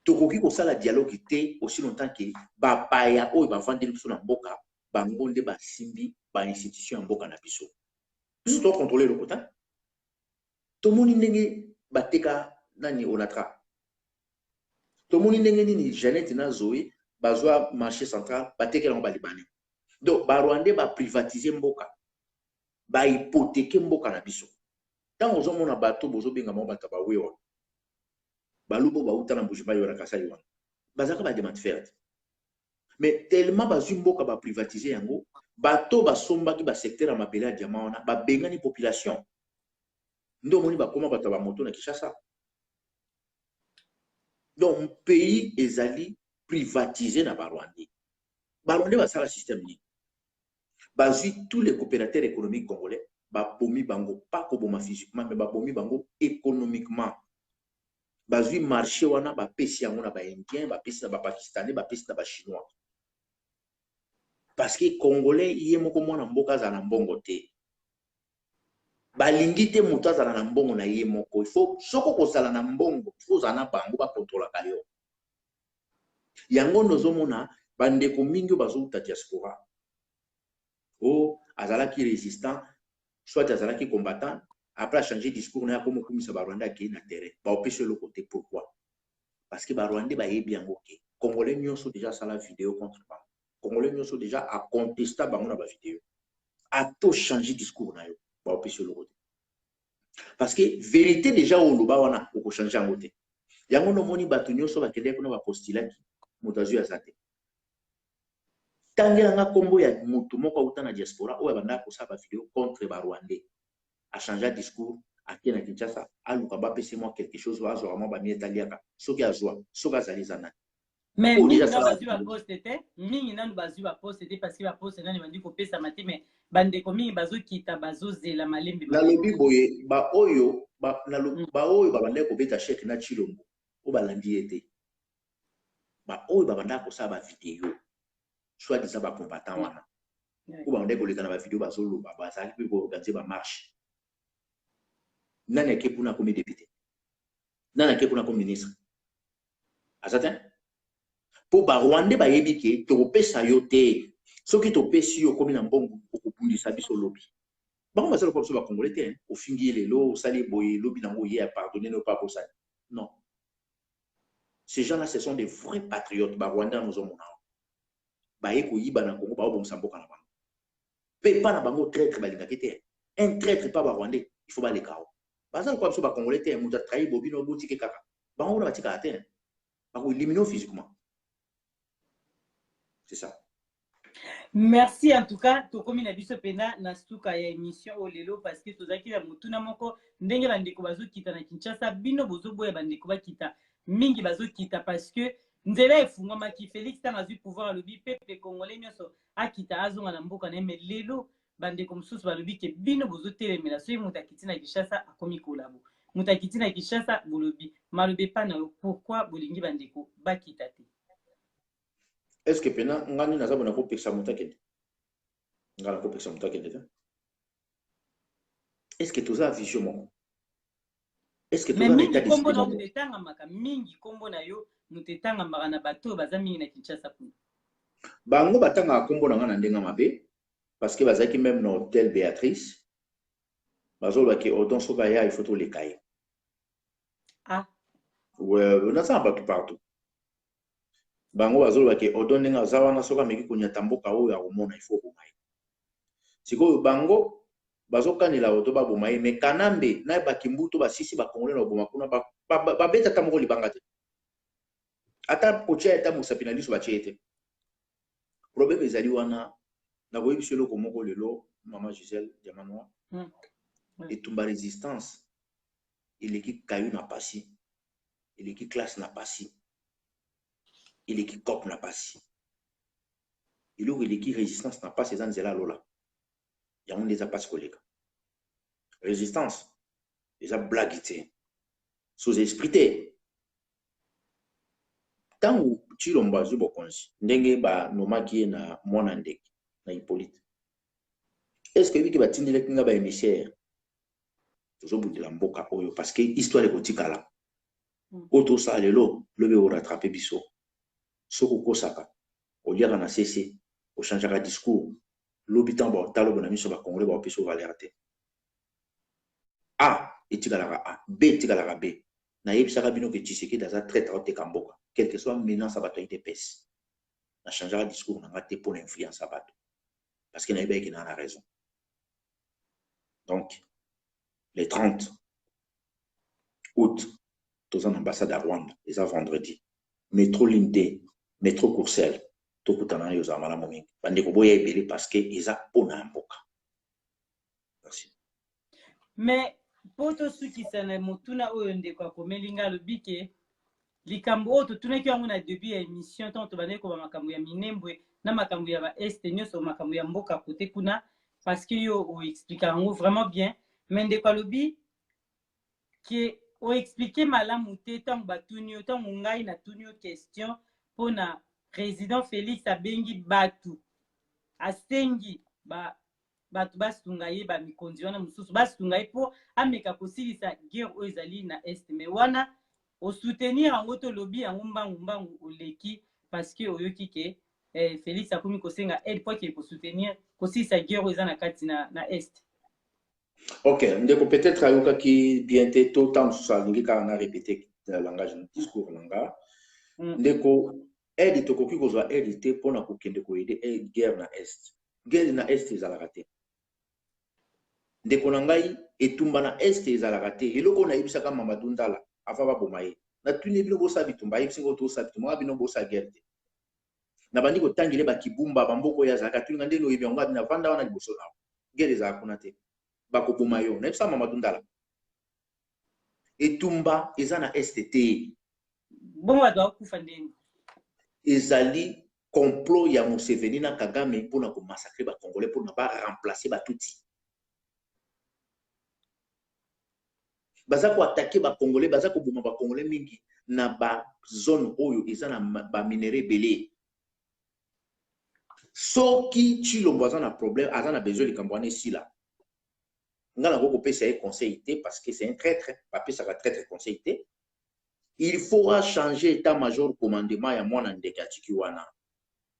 Tokoki kosala dialogue te aussi longtemps ke bapaya oyo bavandeli biso na mboka, bango nde basimbi bainstitution ya mboka na biso. Biso tokontrole eloko te. Tomoni ndenge bateka nani, Onatra. Tomoni ndenge nini Jeannette na Zoé bazwa marché central, batekela yango balibanais. Donc barwandais baprivatise mboka, bahypothèque mboka na biso. Ntango ozomona bato bozobenga bango bato bawewa, baluba bauta na Mbujimayi wana, Kasai wana, bazalaka bademande faire te, mais tellement bazwi mboka, baprivatise yango, bato basombaki basecteur ya mabele ya diamant wana, babengani population. Nde omoni bakóma bato ya bamoto na Kinshasa. Donc pays ezali privatisé na barwandais. Barwandais basala système nini? Bazwi tous les coopérateurs économiques congolais, babomi bango, pas koboma physiquement, mais babomi bango économiquement. Bazwi marché wana, bapesi yango na baindien, bapesi na bapakistanais, bapesi na bachinois, parce que congolais ye moko mwana mboka azala na mbongo te. Balingi te moto azala na mbongo na ye moko. Il faut, soki okozala na mbongo, il faut ozala na bango bakontrolaka yo. Yango nde ozomona bandeko mingi oyo bazouta diaspora, o azalaki résistant, soit azalaki combattant, Après achanger discours na ye, akoma okumisa Barwandais, akei na terrain, baopesa eloko te. Pourquoi? Parce que Barwandais bayebi yango ke Congolais nyonso déjà asala video contre bango, Congolais nyonso déjà acontesta bango na bavideo. Ato changer discours na yo, baopesa eloko te, parce que vérité déjà oyo oloba wana, okochange yango te. Yango nomoni bato nyonso bakendeki kuna, bapostulaki, moto azwi aza te. Tangelanga nkombo ya motu moko auta na diaspora oyo abandaka kosala bavideo contre Barwandais, achangea discours, ake na Kinshasa, aluka bapesa mwa quelque chose, azwaka mwa bamiete aliaka. Soki azwa, soki azali, eza nani? Mais mingi nanu bazwi baposte te, mingi nanu bazwi baposte te, parce que baposte nani bandi kopesama te. Mais bandeko mingi bazokita, bazozela malembe. Nalobi boye, baoyo baoyo babandaki kobeta chèque na Chilombo, oyo balandi ye te, baoyo babandaka kosala bavideo, soit disant bacombattant wana, oyo babandaki koleka na bavideo, bazoloba, bazalaki mpe koorganiser bamarche, nani ake kuna akomi député? Nani ake kuna akomi ministre? Aza te, mpo Barwandais bayebi ke tokopesa yo te. Soki topesi yo, okomi na mbongo, okobundisa biso lobi. Bango baza lokola biso Bacongolais te. Ofingi ye lelo, osali boye, lobi nango ye apardonne no, pa bosani. Non, ces gens là, ce sont des vrais patriotes. Barwandais wana ozomona, baye koyiba na Congo, baobongisa mboka na bango. Mpe mpa na bango, traître balingaki te. Un traître pa Barwandais, il faut baleka o. Baza lokola biso Bacongolais te. Moto atrahi bobino, botike kaka. Bango kuna batikaka te, bakoélimine physiquement, c'est ça. Merci. En tout cas, tokomi na biso mpena na suka ya émission oyo lelo, parce que tozalaki na motuna moko: ndenge bandeko bazokita na Kinshasa, bino bozoboya bandeko bakita. Mingi bazokita parce que nzela efungwamaki. Félix, ntango azwi pouvoir, alobi peuple congolais nyonso akita, azonga na mboka na ye. Mais lelo bandeko mosusu balobi ke bino bozotelemela. Soki moto akiti na Kinshasa, akomi collabo. Moto akiti na Kinshasa, bolobi maloba epa na yo. Pourquoi bolingi bandeko bakita te? Est ce que mpena nga nde naza bona kopekisa moto akende? Nga nakopekisa moto akende te. Est ce que toza vision moko? Est ce que toza na état d'esprit moko? Etangamaka mingi nkombo na yo, moto etangamaka na bato oyo baza mingi na Kinshasa kuna. Bango batangaka nkombo na nga na ndenge mabe, parce que bazalaki même na hôtel Béatrice, bazolobaki Odon soki aya, il faut toleka ye. Ah. Naza na bato partout. Bango bazolobaki Odon ndenge aza wana, soki ameki konyata mboka oyo, akomona, il faut oboma ye. Sikoyo bango bazokanela Odo baboma ye, mais Kanambe na bakimbutu basisi Bakongole na koboma kuna, babeta ata moko libanga te, ata kotia ata mosapi na liso batie ye te. Problème ezali wana. Nakoyebi biso eloko moko lelo, mama Gisèle Diamanoa. Etumba résistance eleki kayu na pasi, eleki classe na pasi, eleki cope na pasi. Eloko eleki résistance na pasi eza nzela lola. Yango nde eza mpasi koleka. Résistance eza blague te, sous esprit te. Ntango Chilombo azwi bokonzi, ndenge banomaki ye na mwana ndeke na Hippolyte, est ce que oyebiki batindelaki nga baémissaire? Tozobundela mboka oyo parce que histoire ekotikala. Oyo tosala lelo, lobi ekorattrape biso. Soki okosaka, oliaka na sese, ochangeaka discours, lobi ntango baotala bona miso, Bacongolais baopesa valeur te. A etikalaka A, B etikalaka B. Nayebisaka bino ke Tshisekedi aza traître, aoteka mboka, quelque soit menace ya bato ya UDPS. Nachangeaka discours na nga te mpo na influence ya bato, parce que nayebaki na na raison. Donc le 30 août, toza na ambassade ya Rwanda, eza vendredi, métro ligne D, métro Courcelles. Tokutana na yo, ozala malamu mingi. Bandeko, boya ebele, parce que eza mpona ya mboka. Merci. Mais mpo tosukisa na motuna oyo ndeko akomeli nga, alobi ke likambo oyo totunaki yango na début ya émission, ntango tobandaki koba makambo ya Minembwe na makambo ya baest nyonso, makambo ya mboka kote kuna, parce que yo oexplika yango vraiment bien. Mais ndeko alobi ke oexplike malamu te ntango batuni yo, ntango ngai natuni yo question mpona président Félix abengi bato, asengi ba bato basunga ye, bamikonzi wana mosusu basunga ye mpo ameka kosilisa guerre oyo ezali na Est. Mais wana osoutenir yango, tolobi yango mbangu mbangu, oleki, parce que oyoki ke Félix akomi kosenga aide mpo akende kosoutenir kosilisa guerre oyo eza na kati na Est. Ok, ndeko peut-être ayokaki bien te to ntango mosusu alingi kaka na répéter langage na discours na nga. Ndeko, aide, tokoki kozwa aide te mpona kokende koaider guerre na Est. Guerre na Est ezalaka te, ndeko na ngai. Etumba na Est ezalaka te. Eloko oyo nayebisaka Mamadou Ndala avant baboma ye, natuni bino: bosala bitumba? Ayebisi ngo: tosala bitumba. Nga bino bosala guerre te. Nabandi kotangele bakibumba, bamboka oyo azalaka. Tuninga ndenge oyebi yango, abi navanda wana liboso na guerre ezalaka kuna te, bakoboma yo. Nayebisa Mamadou Ndala, etumba eza na Est te. Bongo bato bakufa ndenge? Ezali complot ya Museveni na Kagame mpona komassacrer Bacongolais, mpona baremplacer Batutsi. Baza koattaquer Bacongolais, baza koboma Bacongolais mingi na bazone oyo eza na baminerais ebele. Soki Tshilombo aza na problème, aza na besoin likambo wana esila, nga nakoki kopesa ye conseil te, parce que c'est un traître. Bapesaka traître conseil te. Il faut achanger état major commandement ya mwana ndeke atiki wana,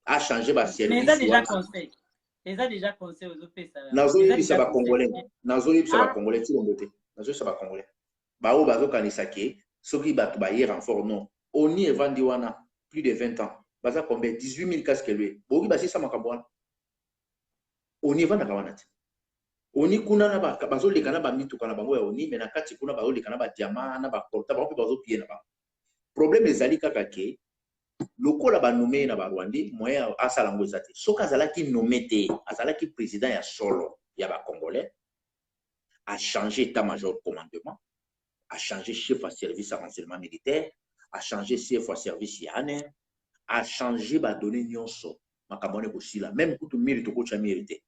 achanger baservice. Eza déjà conseil ozopesa. Nazoyebisa Bacongolais, nazoyebisa Bacongolais, Tshilombo te, nazoyebisa Bacongolais baoyo bazokanisa ke soki bato baye renfort. Non, ONU evandi wana plus de 20 ans, baza combien? 18 000 casque bleu. Boyoki basisa makambo wana? ONU evandaka wana te. ONU kuna bazoleka na bamituka na bango ya ONU, mais na kati kuna bazoleka na badiamant na bacoltan, bango mpe bazopiller na bango. Problème ezali kaka ke lokola banommer ye na Barwandais, moyen asala yango eza te. Soki azalaki nommé te, azalaki président ya solo ya Bacongolais, achanger état major commandement, achanger chef ya service ya renseignement militaire, achanger chef ya service ya ANR, achanger badonnées nyonso, makambo wana ekosila. Même kutu mur, tokotya mur te.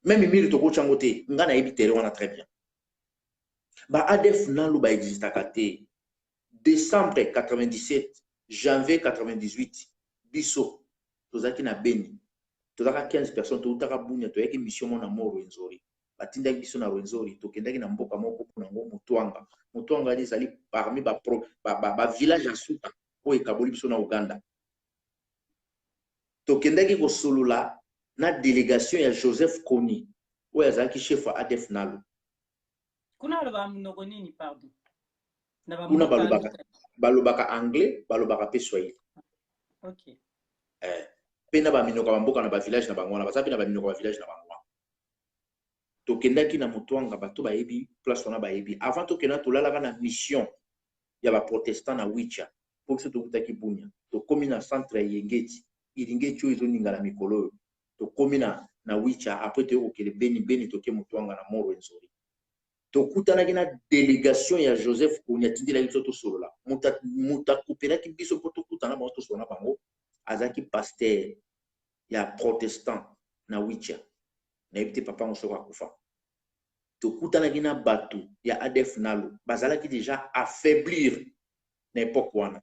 Même mur tokotya yango te. Ngai nayebi terrain wana très bien. Ba ADF nalo baexistaka te. Décembre 97, janvier 98, biso tozalaki na Beni, tozalaka 15 personnes. Toutaka Bunia, toyaki mission mo na mo Rwenzori. Batindaki biso na Rwenzori, tokendaki na mboka moko mpona yango Mutwanga. Mutwanga wana ezali parmi bavillage ya suka oyo ekaboli biso na Uganda. Tokendaki kosolola na délégation ya Joseph Kony oyo azalaki chef ya ADF Nalu. Kuna balobaka monoko nini, pardon? Kuna balobaka anglais, balobaka mpe swahili. Mpe na baminoko ya bamboka na bavillage na bango wana, baza mpe na baminoko ya bavillage na bango wana. Tokendaki na Mutwanga, bato bayebi place wana bayebi. Avant tokenda, tolalaka na mission ya baprotestant na Wicha, mpo biso tokutaki Bunia. Tokómi na centre ya Yengeti, Iringeti oyo ezoningana mikolo oyo. Tokómi na Wicha, après toyei kokende Beni. Beni, toke Mutwanga na mont Rwenzori. Tokutanaki na délégation ya Joseph Kony, atindelaki biso tosolola. Moto akopelaki biso mpo tokutana bango, tosolola na bango, azalaki pasteur ya protestant na Wicha. Nayebi te papa ngo soki akufa. Tokutanaki na bato ya ADF Nalu, bazalaki déjà affaiblir na époque wana.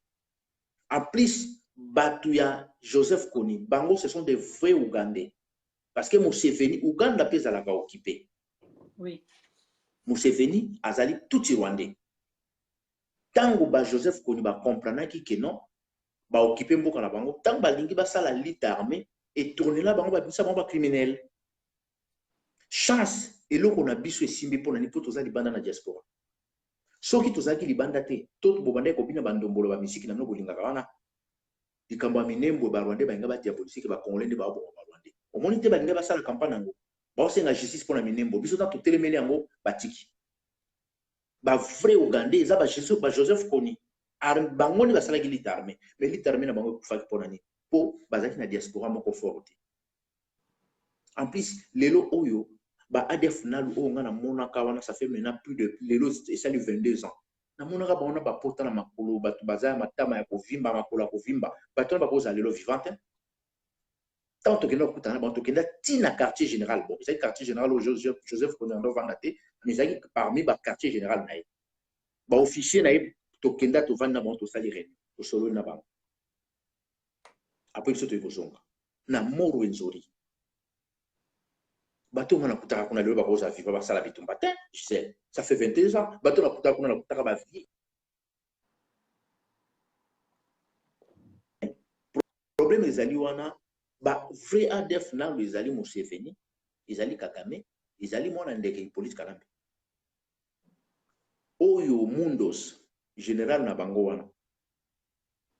En plus, bato ya Joseph Kony, bango ce sont des vrais Ougandais, parce que Museveni, Uganda mpe ezalaka occupé. Museveni azali tutsi rwandais. Ntango ba Joseph Kony bacomprenaki ke non, baoccuper mboka na bango, ntango balingi basala lutte armée, etournela bango, babimisa bango bacriminel. Chance, eloko na biso esimbi. Mpo na nini? Mpo toza libanda na diaspora. Soki tozalaki libanda te, to bobandaki kobina bandombolo, bamisiki na bino bolingaka wana, likambo ya Minembwe, Barwandais balinga badiabolise ke Bacongolais nde baoboma Barwandais. Omoni te, balinga basala campagne yango, baosenga justice mpo na Minembwe. Biso ta totelemeli yango, batiki. Bavrai Ougandais eza baJoseph Kony, bango nde basalaki lutte armée. Mais lutte armée na bango ekufaki. Mpo na nini? Mpo bazalaki na diaspora moko fort te. En plus, lelo oyo ba ADF Nalu oyo nga namonaka wana, ça fait maintenant plus de, lelo esali 22 ans, namonaka bango na bapota na makolo, bato baza ya matama ya kovimba, makolo ya kovimba. Bato wana bakozala lelo vivant te. Ntango tokenda kokutana na bango, tokenda ntina quartier général. Bon, ezalaki quartier général oyo Joseph Kony ovanda te, mais ezalaki parmi baquartier général na ye, baofficier na ye. Tokenda, tovandi na bango, tosali réunion, tosololi na bango. Après, biso toyei kozonga na mont Rwenzori. Bato nga nakutaka kuna, lelo bakozala vivant, basala bitumba te. Gisèle, ça fait 22 ans. Bato nakutaka kuna, nakutaka bavie. Problème ezali wana, ba vrai ADF nano ezali Museveni, ezali Kagame. Ezali mwana ndeke Hippolyte Kanambe. Oyo Mundos, général na bango wana.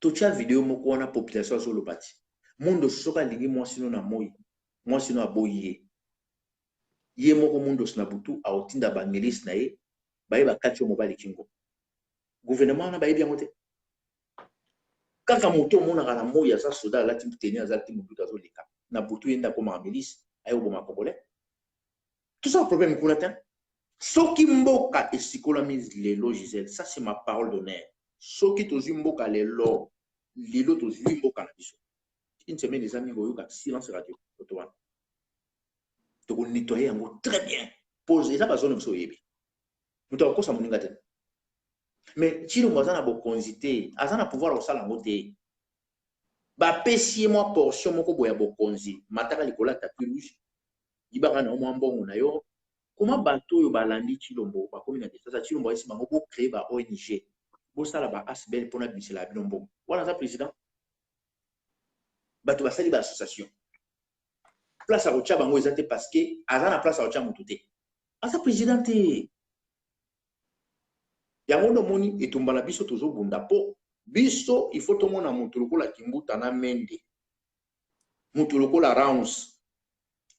Totia video moko wana, population azoloba ti. Mundos soki alingi mwasi no na moi, mwasi no aboyi ye. Ye moko Mundos na butu aotinda ba milice na ye, baye bakati yo mobali kingo. Gouvernement wana bayebi yango te. Kaka moto omonaka na moi aza soda, alati tenue, aza ti mobutu azoleka. Na butu ye nde akomaka milice, aye koboma Congolais. Tout ça problème kuna te. Soki mboka esikolami lelo, Gisèle, ça c'est ma parole d'honneur. Soki tozwi mboka lelo, lelo tozwi mboka na biso. Une semaine eza mingi, oyoka silence radio oto wana. Tokonettoyer yango très bien. Pose eza bazone biso oyebi. Moto akokosa moninga te. Mais Tshilombo aza na bokonzi te, aza na pouvoir kosala yango te. Bapesi ye mwa portion moko boye ya bokonzi, mataka likolo ya tapis rouge, yibaka na yo mwa mbongo na yo. Koma bato oyo balandi Tshilombo bakomi na Kinshasa, Tshilombo ayesi bango bo créer ba ONG, bosala ba ASBL mpona bimisela bino mbongo. Wana aza président. Bato basali ba association. Place ya kotia bango eza te parce que aza na place ya kotia motu te. Aza président te. Yango nde omoni etumba na biso tozobunda po biso il faut tomona motu lokola Kimbuta na Mende, motu lokola Rounds,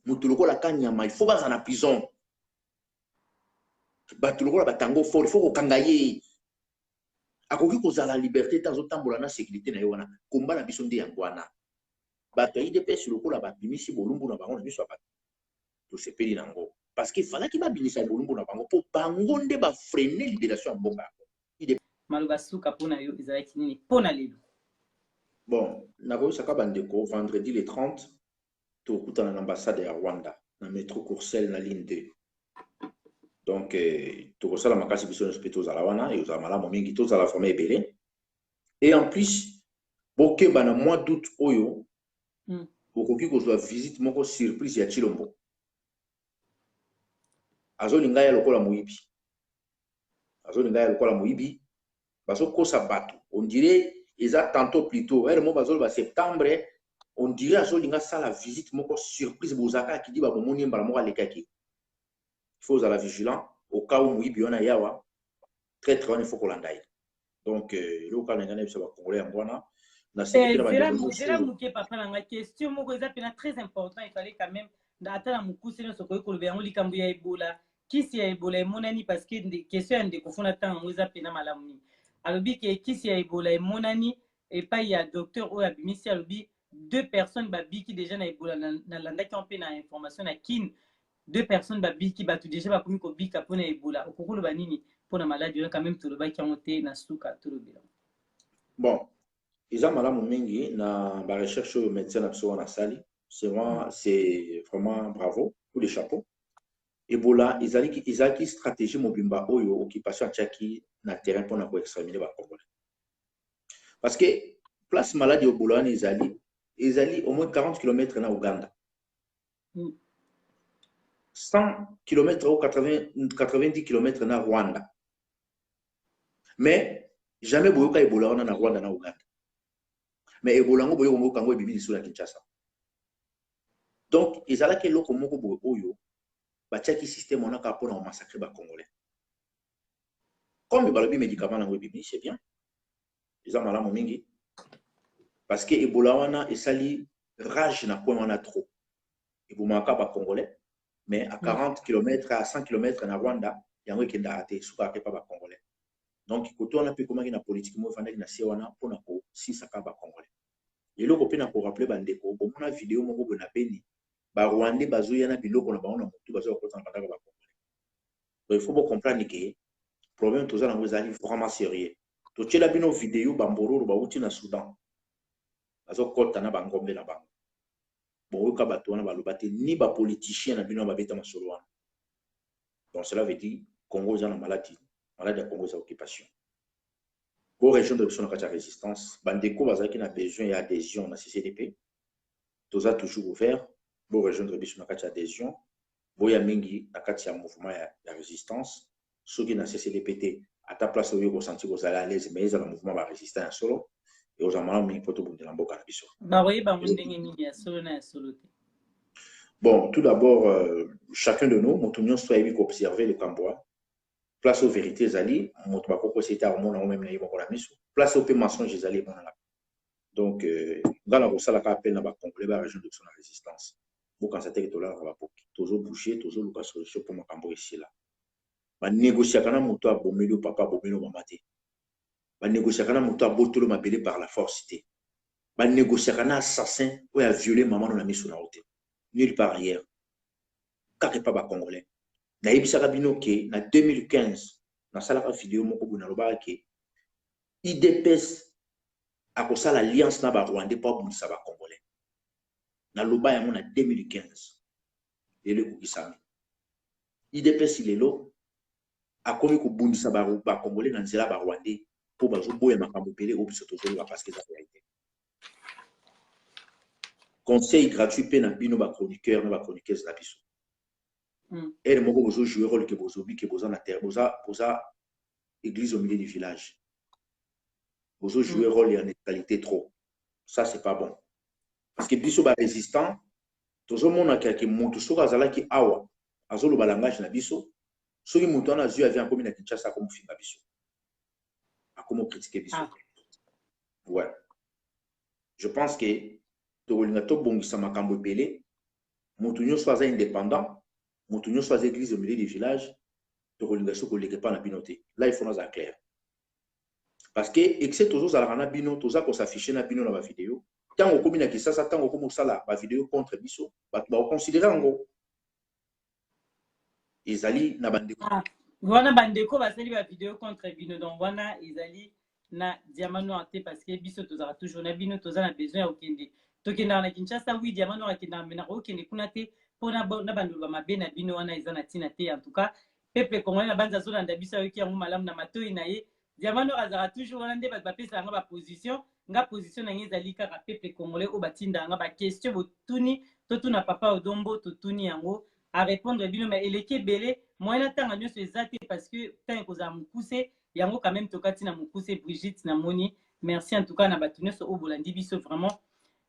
motu lokola Kanyama, il faut baza na prison. Bato lokola batango fort, il faut kokanga ye. Akoki kozala liberté te, azotambola na sécurité na ye wana. Komba na biso nde yango wana. Bato ya UDPS lokola babimisi bolumbu na bango na miso ya bato, tosepeli nango parce que falaki babimisa bolumbu na bango mpo bango nde bafreiner libération ya mboka yango. Maloba suka mpona yo ezalaki nini mpona lelo? Bon, nakoyebisaka bandeko, vendredi le 30 tokutana na ambassade ya Rwanda na métro Courcelles na ligne 2. Donc tokosala makasi biso nyonso mpe tozala wana, ezala malamu mingi, tozala vraiment ebele. Et en plus bokeba na mois d'août oyo, bokoki kozwa visite moko surprise ya Tshilombo. Azolinga ya lokola moyibi, azolinga ya lokola moyibi. Bazokosa bato, on dirait eza tantôt plutôt ere mo bazoloba septembre, on dirait azolinga sala visite moko surprise. Bozalaka akidi babomoni ye mbala moko alekaki. Il faut ozala vigilant au cas où moyibi wana yawa, traître wana, il faut kolanda ye. Donc eloko kaka na ngai na biso bacongolais yango wana. Zela moke, papa na ngai, question moko eza mpena très important, il fallait quand même ata na mokuse nyonso okoki koloba yango. Likambo ya Ebola, kisi ya Ebola emonani? Parce que question ya ndeko funa ntango yango eza mpena malamu mingi. Alobi ke kisi ya Ebola emonani epai ya docteur oyo abimisi, alobi deux personnes babiki déjà na Ebola. Nalandaki yango mpe na information na Kine, deux personnes babiki, bato déjà bakomi kobika mpona Ebola. Okoki koloba nini mpona maladi wana? Quand même tolobaki yango te, na suka tolobela. Bon, eza malamu mingi na barecherche oyo médecin na biso wana asali. C'est vraiment bravo, coup de chapeau. Ebola ezalaki stratégie mobimba oyo occupation atiaki na terrain mpona koexterminer bacongolais, parce que place maladi Ebola wana ezali au moins 40 km na Uganda, 100 km ou 80, 90 km na Rwanda, mais jamais boyoka Ebola wana na Rwanda, na Uganda. Mais Ebola yango boyoka mboka yango ebimi lisusu na Kinshasa. Donc ezalaki eloko moko boye oyo batiaki système wana kaka mpona komassacrer bacongolais. Comme balobi médicament yango ebimi, c'est bien, eza malamu mingi, parce que Ebola wana esali rage na coin wana trop, ebomaka bacongolais, mais à 40 km, à 100 km na Rwanda, yango ekendaka te, esukaka mpe pa bacongolais. Donc kote wana mpe ekomaki na politike moko efandaki na se wana mpona kosisaka bacongolais. Eloko mpe na korappeler bandeko, bomona video moko boye na Beni, barwandais bazoya na biloko na bango na motu, bazoya kokota na bandako ya bacongolais. Donc il faut bocomprendre ke problème toza nango ezali vraiment sérieux. Totiela bino video, bambororo bauti na Soudan bazokɔta na bangombe na bango. Boyoka bato wana baloba te, ni bapoliticien na bino babeta masolo wana. Donc cela veut dire Congo eza na maladi. Maladi ya Congo eza occupation. Po rejoindre biso na kati ya résistance, bandeko bazalaki na besoin ya adhésion na CCDP, toza toujours ouvert. Bo rejoindre biso na kati ya adhésion, boya mingi na kati ya mouvement ya résistance. Soki na CCDP te, ata place oyo kosentir kozala à l'aise, mais ezala mouvement barésistant ya solo, ekozala malamu mingi mpo tobundela mboka na biso. Bakoyeba yango ndenge nini, ya solo na ya solo te? Bon, tout d'abord, Chacun de nous, moto nyonso ayebi koobserve likambo wana. Place oyo verité ezali, moto bakokosa ete akomona yango meme na ye moko na miso. Place oyo mpe mensonge ezali emonana. Donc euh, nga na kosala kaka mpe na bacongolais ba région de biso na résistance. Bokanisa te ke tolalaka bapoki. Tozo bouger, tozoluka solution mpo makambo esila. Banegociaka na moto abomeli yo papa, abomeli yo mama te. Banegociaka na moto abotoli yo mabele par la force te. Banegociaka na assassin oyo a viole mama no na miso na yo te. Nulle part ailleurs. Kaka epa ba congolais. Nayebisaka bino ke na 2015 nasalaka video moko boye nalobaka ke UDPS akosala alliance na ba rwandais mpo abundisa ba congolais. Naloba yango na 2015. Lelo ekokisami. UDPS lelo akomi kobundisa ba, ba congolais na nzela ba rwandais mpo bazoboya makambo ebele oyo biso tozoloba parce que eza réalité. Conseil gratuit mpe na bino ba chroniqueur na ba chroniqueuse na biso. Ere moko bozo jouer rôle ke bozobi ke boza na terre, boza boza église au milieu du village. Bozo jouer rôle ya neutralité trop. Ça c'est pas bon. Parce que biso ba résistants tozomona ke moto soki azalaki awa azoloba langage na biso, soki moto wana azwi avion akomi na Kinshasa akomofinga biso. Akomo critiquer biso. Ah. Ouais. Je pense que tokolinga tobongisa makambo ebele. Moto nyonso aza indépendant, moto nyonso aza église au milieu du village, tokolinga soki koleka epai na bino te. Là il faut naza clair. Parce que excès tozozalaka na bino, toza kosaffiche na bino na ba vidéo. Ntango okomi na Kinshasa, ntango okomi kosala ba vidéo contre biso, bato bakoconsidere yango ezali na bandeko. Ah, wana bandeko basali ba vidéo contre bino, donc wana ezali na diamant noir te parce que biso tozalaka toujours na bino, toza na besoin ya kokende. Tokendaka na Kinshasa, oui, diamant noir akendaka, mais nakokende kuna te mpo na bandolo ba mabe na bino wana eza na ntina te. En tout cas, peuple congolais na banza azolanda biso ayoki yango malamu na matoi na ye. Diamant noir azalaka toujours wana nde bato bapesaka nga ba position. Nga position na ngai ezali kaka peuple congolais oyo batindaka nga ba question botuni, totuna papa Odombo, totuni yango a répondre bino, mais eleki ebele moyen natanga nyonso eza te parce que temps ekozala mokuse. Yango quand même tokati na mokuse. Brigitte namoni, merci en tout cas na bato nyonso oyo bolandi biso vraiment.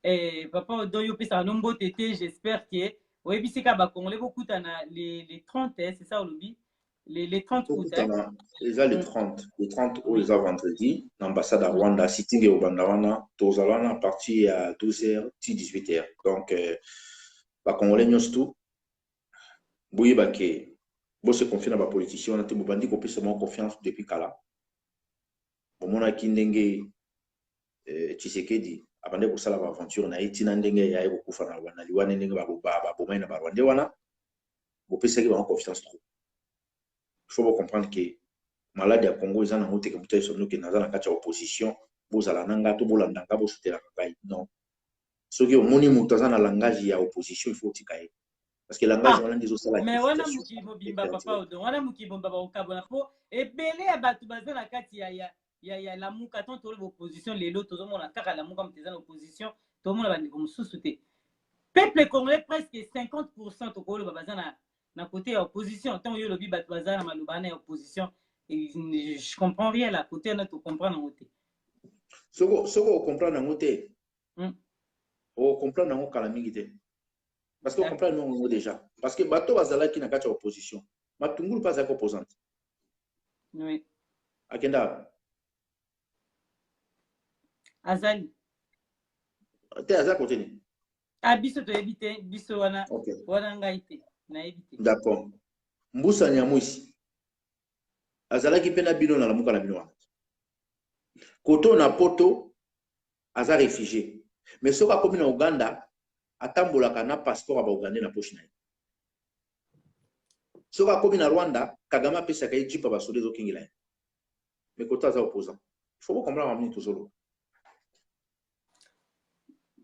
Eh, papa Odo, yo opesaka no mbote te, j'espère que oyebisi kaka bacongolais bokutana les 30, eh, c'est ça olobi les 30 août, eh? Tokutana eza le 30, le 30 oyo eza vendredi na ambassade ya Rwanda, sitting ekobanda wana, tozala wana à partir ya 12h ti 18h. Donc euh, bacongolais nyonso tout boyeba ke bose confie na bapoliticien wana te, bobandi kopesa bango confiance depuis kala. Bomonaki ndenge eh, Tshisekedi abandaki kosala baaventure na ye ntina ndenge ya ye kokufa na, na liwa ndenge babomai na barwandais wana, bopesaki bango confiance trop. Il faut comprendre que malade ya Congo eza nango te ke moto ayeso noke naza na kati ya opposition, bozala na nga to bolanda nga bosutelaka ngai. Non, soki omoni moto aza na langage ya opposition, il faut otika ye parce que langage Ah, wana nde ezosala mais wana irritation. mokili mobimba papa Odo, wana mokili mobimba bakokabola mpo ebele ya bato baza na kati ya Lamuka. Tant toloba opposition lelo, tozomona kaka Lamuka moto eza na opposition, tomona bandeko mosusu te. Peuple congolais presque 50 tokoloba baza na côté ya opposition. Ntango yo olobi bato baza na maloba wana ya opposition, je comprends rien là côté wana, tocomprendre yango te. Soki ocomprendre yango te, ocomprendre yango kala mingi te parce que ocomprendre yango déjà, parce que bato bazalaki na kati ya opposition, Matungulu mpe azalaki opposante. Akenda. Azali. Te, aza kote nini? Ah, biso toyebi te, biso wana. Wana ngai te, nayebi te. D'accord. Mbusa Nyamwisi azalaki mpe na bino na Lamuka na bino wana. Koto na poto aza réfugié, mais soki akomi na Uganda atambolaka na passeport ya baugandais na poche na ye. Soki akomi na Rwanda, Kagame apesaka ye jeep ya basoda ezokengela ye, mais koto aza opposant. Il faut comprendre mingi tozoloba.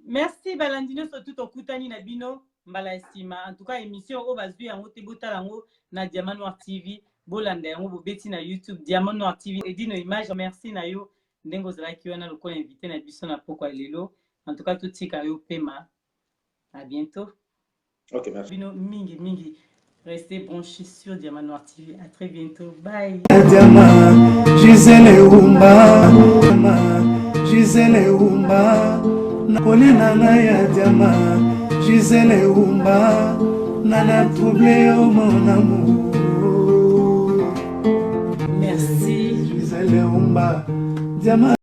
Merci balandi nyonso tu, tokutani na bino mbala ya nsima. En tout cas, émission oyo bazwi yango te, botala yango na Diamant Noir TV, bolanda yango, bobeti na YouTube Diamant Noir TV, Edino Image. Merci na yo ndenge ozalaki wana lokola invité na biso na pokwa lelo. En tout cas, totika yo pema. À bientôt. Ok, merci. Bino mingi mingi. Restez branchés sur Diamant Noir TV. À très bientôt. Bye. Diamant, Gisèle Oumba, Gisèle Oumba, kolia na ngai ya diamant, Gisèle Oumba. Nana trouble yo mon amour. Merci. Gisèle Umba, diamant.